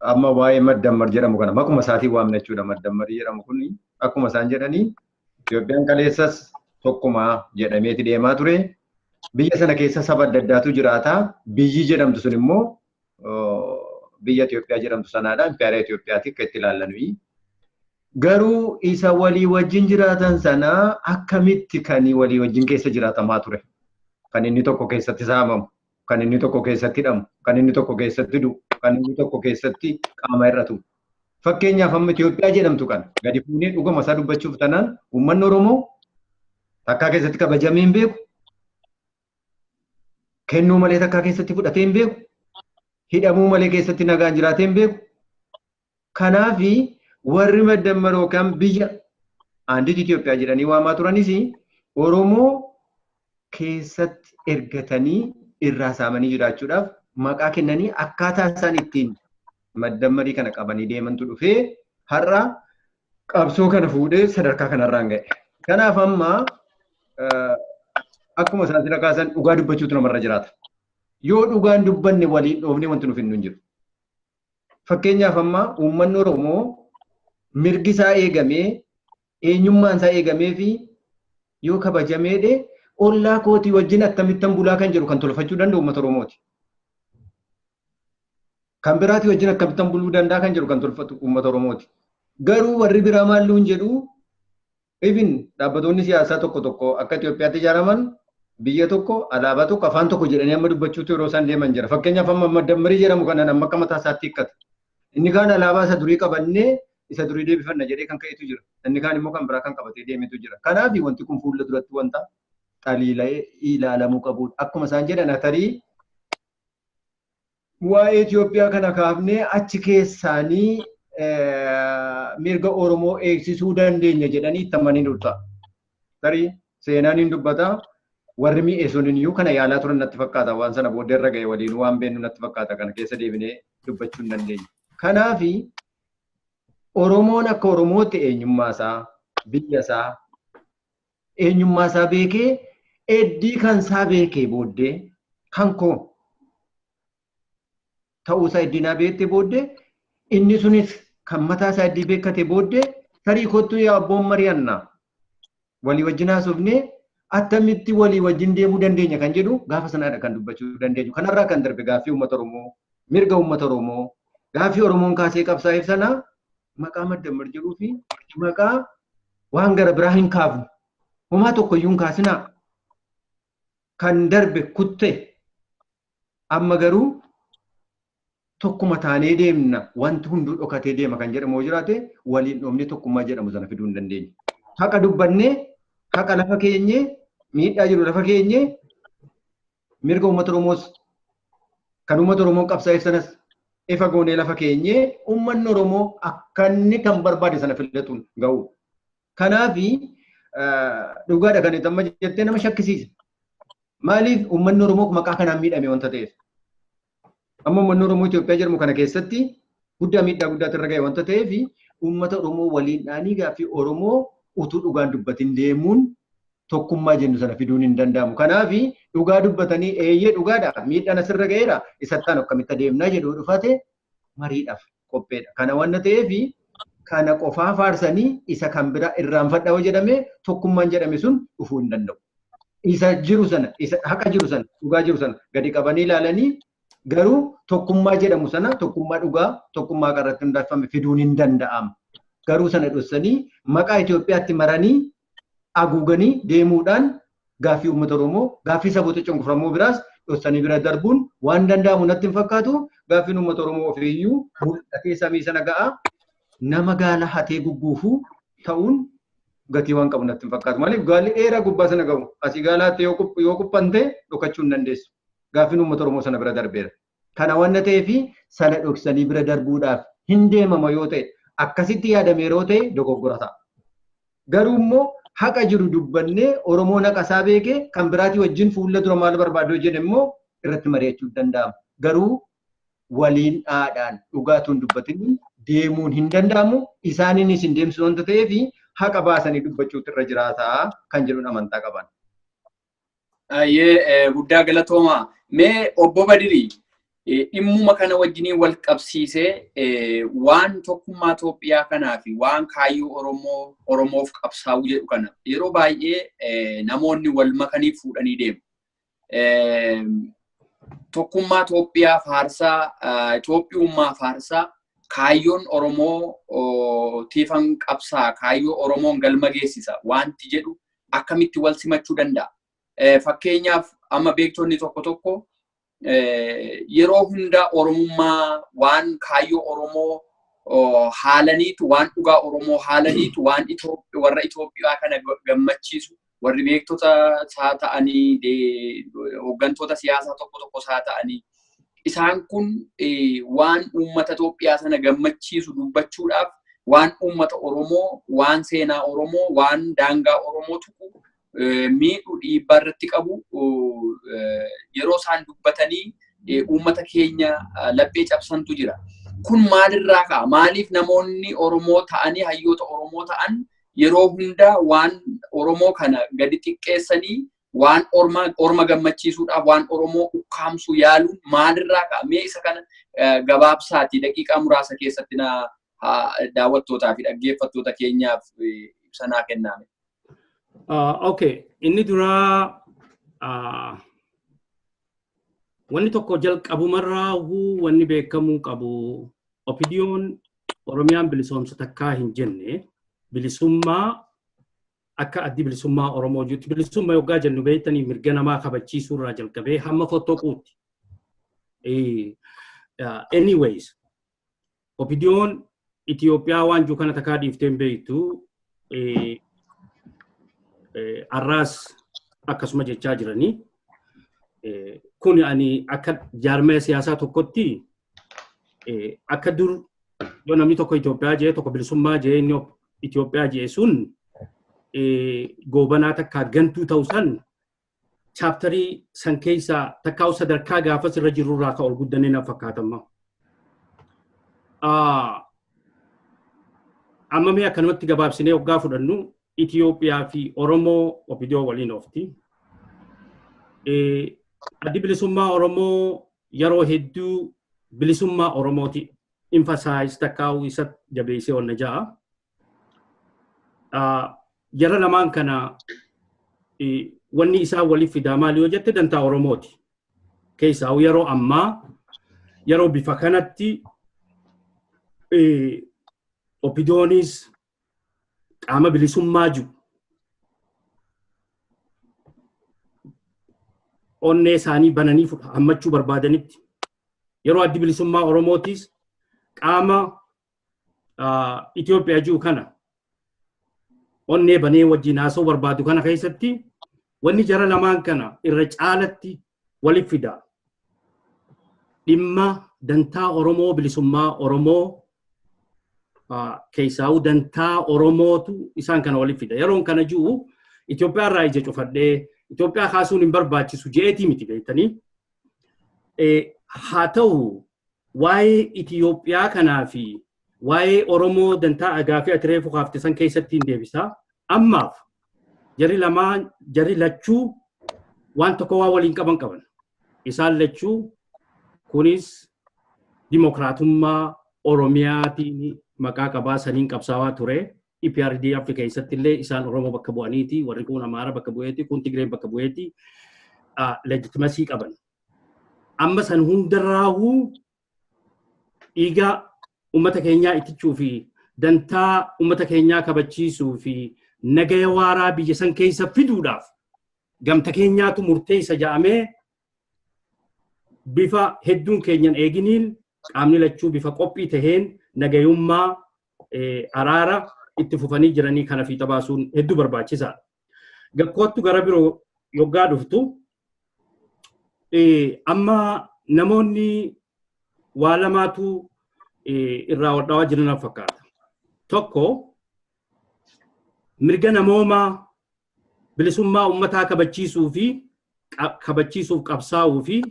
amma waa'ee maddammar jedhamu kana maquma isaatiin waamna jechuudha. Maddammarii jedhamu kun akkuma isaan jedhanii Itoophiyaan kaleessas tokkuma jedhameeti deemaa ture. Biyya sana keessa saba adda addaatu jiraata. Biyyi jedhamtu sun immoo biyya Itoophiyaa jedhamtu sanaadha. Impeera Itoophiyaati akka itti ilaallanui. Garuu isa walii wajjin jiraatan sana akkamitti kan walii wajjin keessa jiraatamaa ture? Kan inni tokko keessatti saamamu, kan inni tokko keessatti hidhamu, kan inni tokko keessatti du'u, kan inni tokko keessatti qaama hir'atu. Fakkeenyaaf amma Itoophiyaa jedhamtu kana gadi fuunee dhuguma isaa dubbachuuf tanaan uummanni Oromoo takkaa keessatti kabajamee hin beeku. Kennuu malee takkaa keessatti fudhatee hin beeku. Hidhamuu malee keessatti nagaan jiraatee hin beeku. Kanaafi warri maddammar yookaan biyya Andiit Itoophiyaa jedhanii waamaa turanis Oromoo keessatti ergatanii irraa saamanii jiraachuudhaaf maqaa kennanii akkaataa isaan ittiin maddammarii kana qabanii deemantu dhufee har'a qabsoo kana fuudhee sadarkaa kanarraan ga'e. Kanaaf amma akkuma isaan sira kaasan dhugaa dubbachuutu namarra jiraata. Yoo dhugaan dubbanne waliin dhoofnee wanti nuuf hin jiru. Fakkeenyaaf amma uummanni Oromoo mirgi isaa eegamee, eenyummaan isaa eegamee fi yoo kabajameedhe, ollaa kootii wajjin akkamittan bulaa kan jedhu kan tolfachuu danda'u uummata Oromooti. Kan biraatii wajjin akkamittan buluu danda'a kan jedhu kan tolfatu uummata Oromooti. Garuu warri biraa maalluun jedhu, even dhaabbattoonni siyaasaa tokko tokko akka Itoophiyaatti ijaaraman biyya tokko, alaabaa tokko, afaan tokko jedhanii amma dubbachuutu yeroo isaan deeman jira. Fakkeenyaaf amma maddammarii jedhamu kanaan amma akka mataa isaatti hiikkata. Inni kaan alaabaa isa durii qabannee isa durii deebifanna jedhee kan ka'etu jira. Inni kaan immoo kan biraa kan qabatee deemetu jira. Kanaaf wanti kun fuula duratti wanta xaliila'ee ilaalamuu qabudha. Akkuma isaan jedhan tarii waa'ee Itoophiyaa kana kaafnee achi keessaanii mirga Oromoo eegsisuu dandeenya jedhanii itti amanii ta'a. Tarii seenaan hin dubbata. Warri mi'e sun iyyuu kana yaalaa turan natti fakkaata. Waan sana booddee irra ga'e waliin waan beennu natti fakkaata, kana keessa deebinee dubbachuu hin dandeenyu. Kanaafi Oromoon akka Oromootti eenyummaa isaa, biyya isaa, eenyummaa isaa beekee, eddii kan isaa beekee booddee, kan koo ta'uusaa eddinaa beektee booddee, inni sunis kan mataa isaa eddii beekkate booddee, tarii kottu yaa abboon mari'annaa. Walii wajjin haasofnee attamitti walii wajjin deemuu dandeenya kan jedhu gaafa sanaadha kan dubbachuu dandeenyu. Kanarraa kan darbe gaaffii uummata Oromoo, mirga uummata Oromoo, gaaffii Oromoon kaasee qabsaa'eef sana maqaa maddammar jedhuu fi maqaa waan gara biraa hin kaafnu. Homaa tokkoyyuu hin kaasinaa. Kan darbe kutte amma garuu tokkuma taanee deemna wanti hunduu dhokatee deema kan jedhamu yoo jiraate waliin dhoofnee tokkummaa jedhamu sana fiduu hin dandeenyu. Haqa dubbannee haqa lafa keenyee miidhaa jiru lafa keenyee mirga uummata Oromoos kan uummata Oromoo qabsaa'eef sanas ifa goonee lafa keenyee uummanni Oromoo akka inni kan barbaade sana filatuun ga'u. Kanaafi dhugaadha kan amma jettee nama shakkisiisa. Maaliif uummanni Oromoo maqaa kanaan miidhame wanta ta'eef. Amma uummanni Oromoo Itoophiyaa jedhamu kana keessatti guddaa miidhaa guddaatu irra ga'e wanta ta'eef uummata Oromoo waliin dhaanii gaaffii Oromoo utuu dhugaan dubbatin deemuun tokkummaa jennu sana fiduun hin danda'amu. Kanaaf dhugaa dubbatanii eeyyee dhugaadha miidhaan asirra ga'eera isattaan akkamitti adeemnaa jedhu dhufate mariidhaaf qopheedha. Kana waan ta'eef kana qofaa faarsanii isa kan biraa irraanfadha yoo jedhame tokkummaan jedhame sun dhufuu hin danda'u. Isa jiru sana, isa haqa jiru sana, dhugaa jiru sana gadi qabanii ilaalanii garuu tokkummaa jedhamu sana tokkummaa dhugaa tokkummaa irratti hundaafame fiduun hin danda'amu. Garuu sana dhoksanii maqaa Itoophiyaatti maranii haguuganii deemuudhaan gaaffii uummata Oromoo gaaffii saboota cunqurfamoo biraas dhoksanii bira darbuun waan danda'amu natti hin fakkaatu. Gaaffiin uummata Oromoo ofiiyyuu mul'atee samii sana ga'a. Nama gaala hatee gugguufuu ta'uun gatii waan qabu natti hin fakkaatu. Maaliif gaalli dheeraa gubbaa sana ga'u asii gaala hattee yoo quphante dhokachuu hin dandeessu. Gaaffiin uummata Oromoo sana bira darbeera. Kana waan ta'eef sana dhoksanii bira darbuudhaaf hin deemama yoo ta'e akkasitti yaadame yeroo ta'e dogoggora ta'a. Garuu immoo haqa jiru dubbannee Oromoon haqa isaa beekee kan biraatii wajjin fuula dura maal barbaadu jedhe immoo irratti mari'achuu danda'ama. Garuu waliin dhaadhaan dhugaatuun dubbatin deemuun hin danda'amu. Isaaniinis hin deemsu wanta ta'eef haqa baasanii dubbachuutu irra jiraataa kan jedhuun amantaa qaban. Ayyee guddaa galatooma. Mee obbo Badirii dhimmuma kana wajjiniin wal qabsiisee waan tokkummaa Itoophiyaa kanaa fi waan kaayyoo Oromoo Oromoof qabsaa'uu jedhu kana yeroo baay'ee namoonni wal makanii fuudhanii deemu. Tokkummaa Itoophiyaa faarsaa, Itoophiyummaa faarsaa kaayyoon Oromoo tiifan qabsaa, kaayyoo Oromoon galma geessisa wanti jedhu akkamitti wal simachuu danda'a? Fakkeenyaaf amma beektonni tokko tokko yeroo hunda Oromummaa waan kaayyoo Oromoo haalaniitu waan dhugaa Oromoo haalaniitu waan warra Itoophiyaa kana gammachiisu warri beektota isaa ta'anii hooggantoota siyaasaa tokko tokko isaa ta'anii isaan kun waan uummata Itoophiyaa sana gammachiisu dubbachuudhaaf waan uummata Oromoo waan seenaa Oromoo waan daangaa Oromoo tuqu miidhuu dhiibbaa irratti qabu yeroo isaan dubbatanii uummata keenya laphee cabsantu jira. Kun maalirraa ka'a? Maaliif namoonni Oromoo ta'anii hayyoota Oromoo ta'an yeroo hunda waan Oromoo kana gadi xiqqeessanii waan orma gammachiisuudhaaf waan Oromoo ukkaamsuu yaaluun maalirraa ka'a? Mee isa kana gabaabsaati daqiiqaa muraasa keessatti na daawwattootaa fi dhaggeeffattoota keenyaaf ibsanaa kenname. Okay, inni duraa wanni tokko jalqabumarraa wanni beekamuu qabu OPDO'n Oromiyaan bilisoomsa takkaa hin jenne bilisummaa akka addi bilisummaa Oromoo jirutti bilisummaa yoggaa jennu beektanii mirga namaa kabachiisuu irraa jalqabee hamma fottoquutti. Anyways, OPDO'n Itoophiyaa waan jiru kana takkaa dhiiftee hin beektu arraas akkasuma jechaa jiranii. Kun ani akka jaarmaya siyaasaa tokkotti akka dur yoo namni tokko Itoophiyaa jee tokko bilisummaa jee inni Itoophiyaa jee sun goobanaa takkaa gantuu ta'u san chaaptarii san keessaa takkaa sadarkaa gaafas irra jirurraa ka ol guddannee na fakkaatama. Amma mee akkanumatti gabaabsinee hoggaa fudhannu Itoophiyaa fi Oromoo OPDO waliin oofti. Addi bilisummaa Oromoo yeroo hedduu bilisummaa Oromooti emphasize takkaa'uu isa jabeessee onna ja'a. Jara lamaan kana wanni isaan waliif fidaa maali yoo jette, dantaa Oromooti. Keessaa yeroo ammaa, yeroo bifa kanatti OPDOnis qaama bilisummaa jiru onnee isaanii bananii hammachuu barbaadanitti, yeroo addi bilisummaa Oromootis qaama Itoophiyaa jiru kana onnee banee wajjin haasa'uu barbaadu kana keessatti, wanni jara lamaan kana irra caalatti waliif fida dhimma dantaa Oromoo, bilisummaa Oromoo, keessaa'uu dantaa Oromootu isaan kana waliif fida. Yeroon kana jiru Itoophiyaa irraa ija cufadhee Itoophiyaa kaasuun hin barbaachisu je'eetii miti, beektanii. Haa ta'u, waa'ee Itoophiyaa kanaa fi waa'ee Oromoo dantaa agaafii ati reefu kaafte san keessatti hin deebisaa. Ammaaf jarri lamaan, jarri lachuu waan tokko waan waliin qaban qaban. Isaan lachuu kunis dimokiraatummaa Oromiyaatiin maqaa qabaa saniin qabsaawaa ture. EPRDF keessatti illee isaan Oromoo bakka bu'aniiti, warri kun Amaara bakka bu'eeti, kun Tigree bakka bu'eeti, legitimacy qaban. Amma san hundarraahuu dhiiga uummata keenyaa ittichuu fi dantaa uummata keenyaa kabachiisuu fi nagaya waaraa biyya san keessa fiduudhaaf gamta keenyaatu murteessa ja'amee bifa hedduun keenyan eeginiin qaamni lachuu bifa qophii taheen nagayummaa araara itti fufanii jiranii kana fiixa baasuun hedduu barbaachisaadha. Gakkoottu gara biroo yoggaa dhuftu, amma namoonni waa lamaatu irraa waldhawaa jiran fakkaata. Tokko, mirga namoomaa, bilisummaa uummataa kabachiisuu fi kabachiisuuf qabsaa'uu fi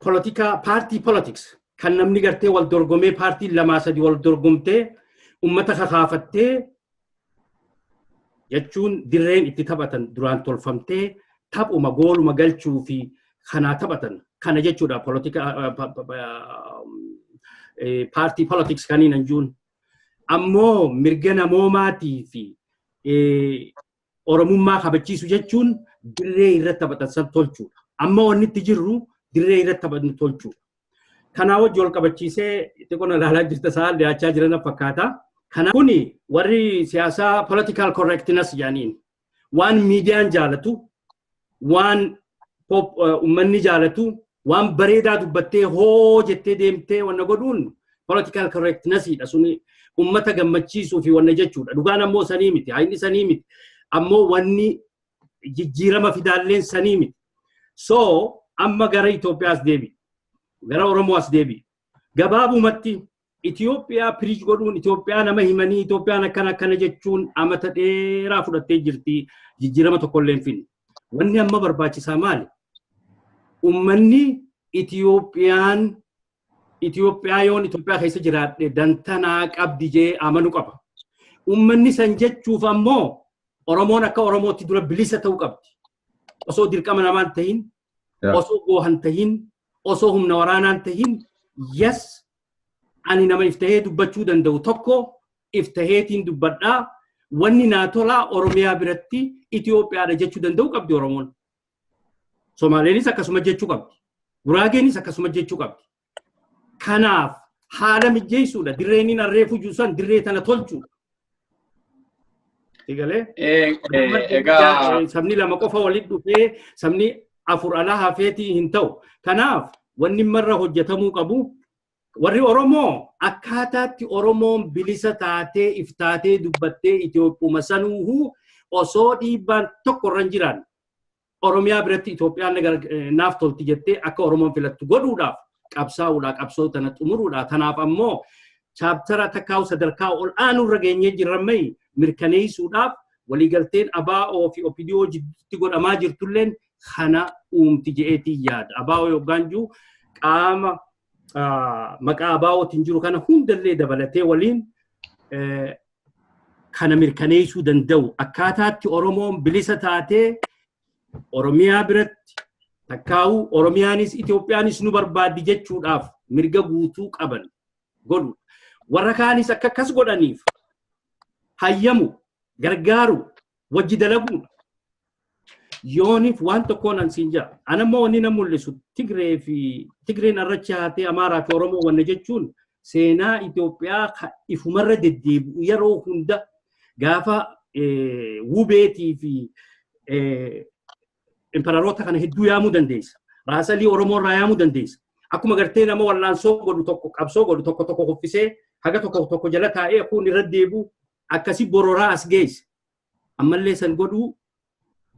polotikaa, party politics, kan namni gartee wal dorgomee, paartiin lamaa sadi wal dorgomtee ummata kakaafattee jechuun, dirreen itti taphatan duraan tolfamtee taphuma gooluma galchuu fi kanaa taphatan kana jechuudha. Polotikaa, party politics kaniin anjuun ammoo mirga namoomaatii fi Oromummaa kabachiisu jechuun dirree irratti taphatan san tolchuudha. Amma wanni itti jirru dirree irratti taphatan tolchuudha. Kanaa wajji wal qabachiisee xiqqoo ilaalaa jirta, isaan dhiyaachaa jiran fakkaata. Kana kuni warri siyaasaa political correctness jedhaniin, waan miidiyaan jaalatu, waan uummanni jaalatu, waan bareedaa dubbattee hoo jettee deemtee wanna godhuun political correctness dha. Suni ummata gammachiisuu fi wanna jechuudha. Dhugaan ammoo sanii miti. Hayni sanii miti. Ammoo wanni jijjiirama fidaalleen sanii miti. So amma gara Itoophiyaas deebi. Gara Oromoo as deebi. Gabaabumatti Itoophiyaa preach godhuun, Itoophiyaa nama himanii, Itoophiyaan akkana akkana jechuun amata dheeraa fudhattee jirti, jijjiirama tokkollee hin finne. Wanni amma barbaachisaa maali? Uummanni Itoophiyaan, Itoophiyaa yoon Itoophiyaa keessa jiraadhe dantanaa qabdi jee amanuu qaba. Uummanni san jechuuf ammoo Oromoon akka Oromootti dura bilisa ta'uu qabdi. Osoo dirqama namaan tahin, osoo goohan tahin, osoo humna waraanaan tahin, yes, ani nama iftahee dubbachuu danda'u tokko iftaheetiin dubbadhaa, wanni naa tolaa Oromiyaa biratti Itoophiyaadha jechuu danda'u qabdi Oromoon. Somaaleenis akkasuma jechuu qabdi. Guraageenis akkasuma jechuu qabdi. Kanaaf haala mijeessuudha. Dirreen inni harree fujuu san dirree tana tolchuudha. Egalee? Egaa sabni lama qofa walitti dhufee sabni afur alaa hafeetii hin ta'u. Kanaaf wanni marra hojjetamuu qabu, warri Oromoo akkaataatti Oromoon bilisa taatee iftaatee dubbattee Itoophuma sanuuhuu osoo dhiibbaan tokko irra hin jiraan Oromiyaa biratti Itoophiyaan naaf tolti jettee akka Oromoon filattu godhuudhaaf qabsaa'uudha, qabsoo tana xumuruudha. Kanaaf ammoo chapter takkaa'u sadarkaa ol aanurra geenyee jirra. Mirkaneessuudhaaf waliigalteen ABO fi OPDO jidduutti godhamaa jirtulleen kana uumti je'eetii yaada. ABO yookaan jiru qaama maqaa ABOtiin jiru kana hundallee dabalatee waliin kana mirkaneessuu danda'u. Akkaataatti Oromoon bilisa taatee Oromiyaa biratti takkaa'u, Oromiyaanis Itoophiyaanis nu barbaaddi jechuudhaaf mirga guutuu qaban godhu. Warra kaanis akka akkas godhaniif hayyamu. Gargaaru wajji dalaguudha. Yooniif waan tokkoon an siin jira. Anammoo wanni na mul'isu Tigree fi Tigreen arracha haatee Amaaraa fi Oromoo wanna jechuun seenaa Itoophiyaa ifumarra deddeebi'u yeroo hunda gaafa wubeetii fi imperaroota kana hedduu yaamuu dandeessa. Raasalii Oromoo irraa yaamuu dandeessa. Akkuma gartee nama wallaansoo godhu tokko qabsoo godhu tokko tokko kuffisee haga tokko tokko jala taa'ee kun irra deebi'u akkasi bororaa as geesse. Ammallee san godhuu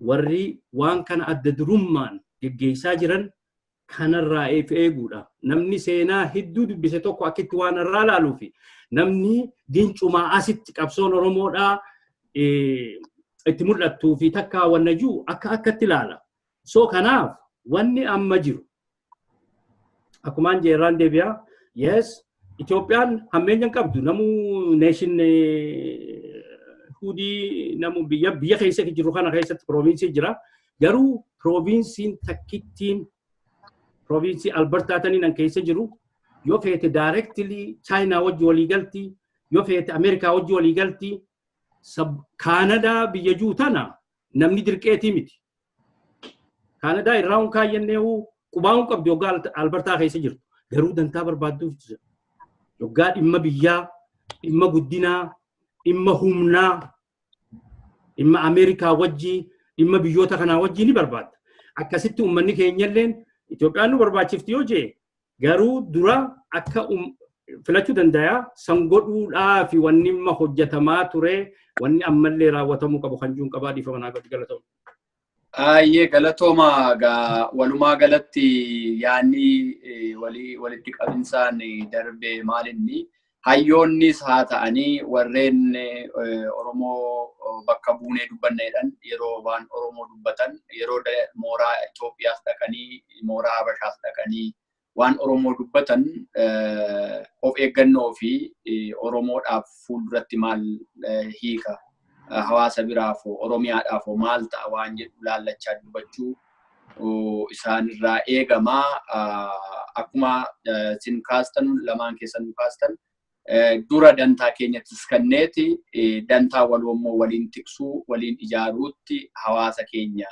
warri waan kana adda durummaan geggeessaa jiran kanarraa eeguudha. Namni seenaa hedduu dubbise tokko akkitti waan irraa laaluu fi namni gincumaa asitti qabsoon Oromoodhaa itti mul'attuu fi takkaa wanna jiru akka akkatti ilaala. So kanaaf wanni amma jiru akkumaan jeerraan deebi'aa, yes, Itoophiyaan hammeenya hin qabdu, namuu nation hudii namu biyya biyya keessa jiru kana keessatti province jira. Garuu provinceiin takkittiin, province Albertaa taniin an keessa jiru, yoo feete directly Chaayinaa wajji walii galti, yoo feete Ameerikaa wajji walii galti. Kaanadaa biyya juu tana namni dirqeetii miti. Kaanadaa irraa hun kaayyannee qubaa hun qabdu yoggaa Albertaa keessa jirtu. Garuu dantaa barbaadduuf jira. Yoggaa dhimma biyyaa, dhimma guddinaa, dhimma humnaa, dhimma Ameerikaa wajjii, dhimma biyyoota kanaa wajjii ni barbaadda. Akkasitti uummanni keenyalleen Itoophiyaan nu barbaachifti yoo jee garuu dura akka filachuu danda'a. San godhuudhaa fi wanni amma hojjetamaa ture, wanni ammallee raawwatamuu qabu kan jiruun qabaa. Dhiifama naa godhi, galatooma. Ayyee, galatooma. Gaa walumaa galatti yaanni walitti qabinsaan darbe maalinni hayyoonnis haa ta'anii warreen Oromoo bakka buunee dubbanneedhaan yeroo waan Oromoo dubbatan, yeroo mooraa Itoophiyaas dhaqanii mooraa Habashaas dhaqanii waan Oromoo dubbatan, of eeggannoo fi Oromoodhaaf fuulduratti maal hiika, hawaasa biraaf, Oromiyaadhaaf maal ta'a waan jedhu laallachaa dubbachuu isaanirraa eegamaa. Akkuma isin kaastan, lamaan keessan kaastan, dura dantaa keenyattis kanneeti dantaa walummoo waliin tiksuu, waliin ijaaruutti hawaasa keenya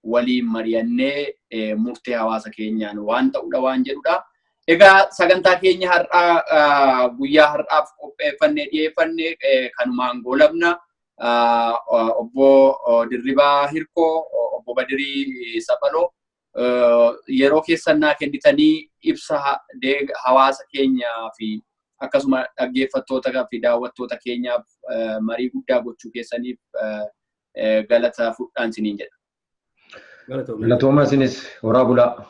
waliin mari'annee murtee hawaasa keenyaan waan ta'udha waan jedhudha. Egaa sagantaa keenya har'aa guyyaa har'aaf qopheeffannee dhiyeeffanne kanumaan goolabna. Obbo Dirribaa Hirkoo, Obbo Badirii Saphaloo, yeroo keessan naa kennitanii ibsa hawaasa keenyaa fi akkasuma dhaggeeffattoota fi daawwattoota keenyaaf marii guddaa gochuu keessaniif galata fudhaan isiniin jedha. Galatooma isinis, horaa bulaa.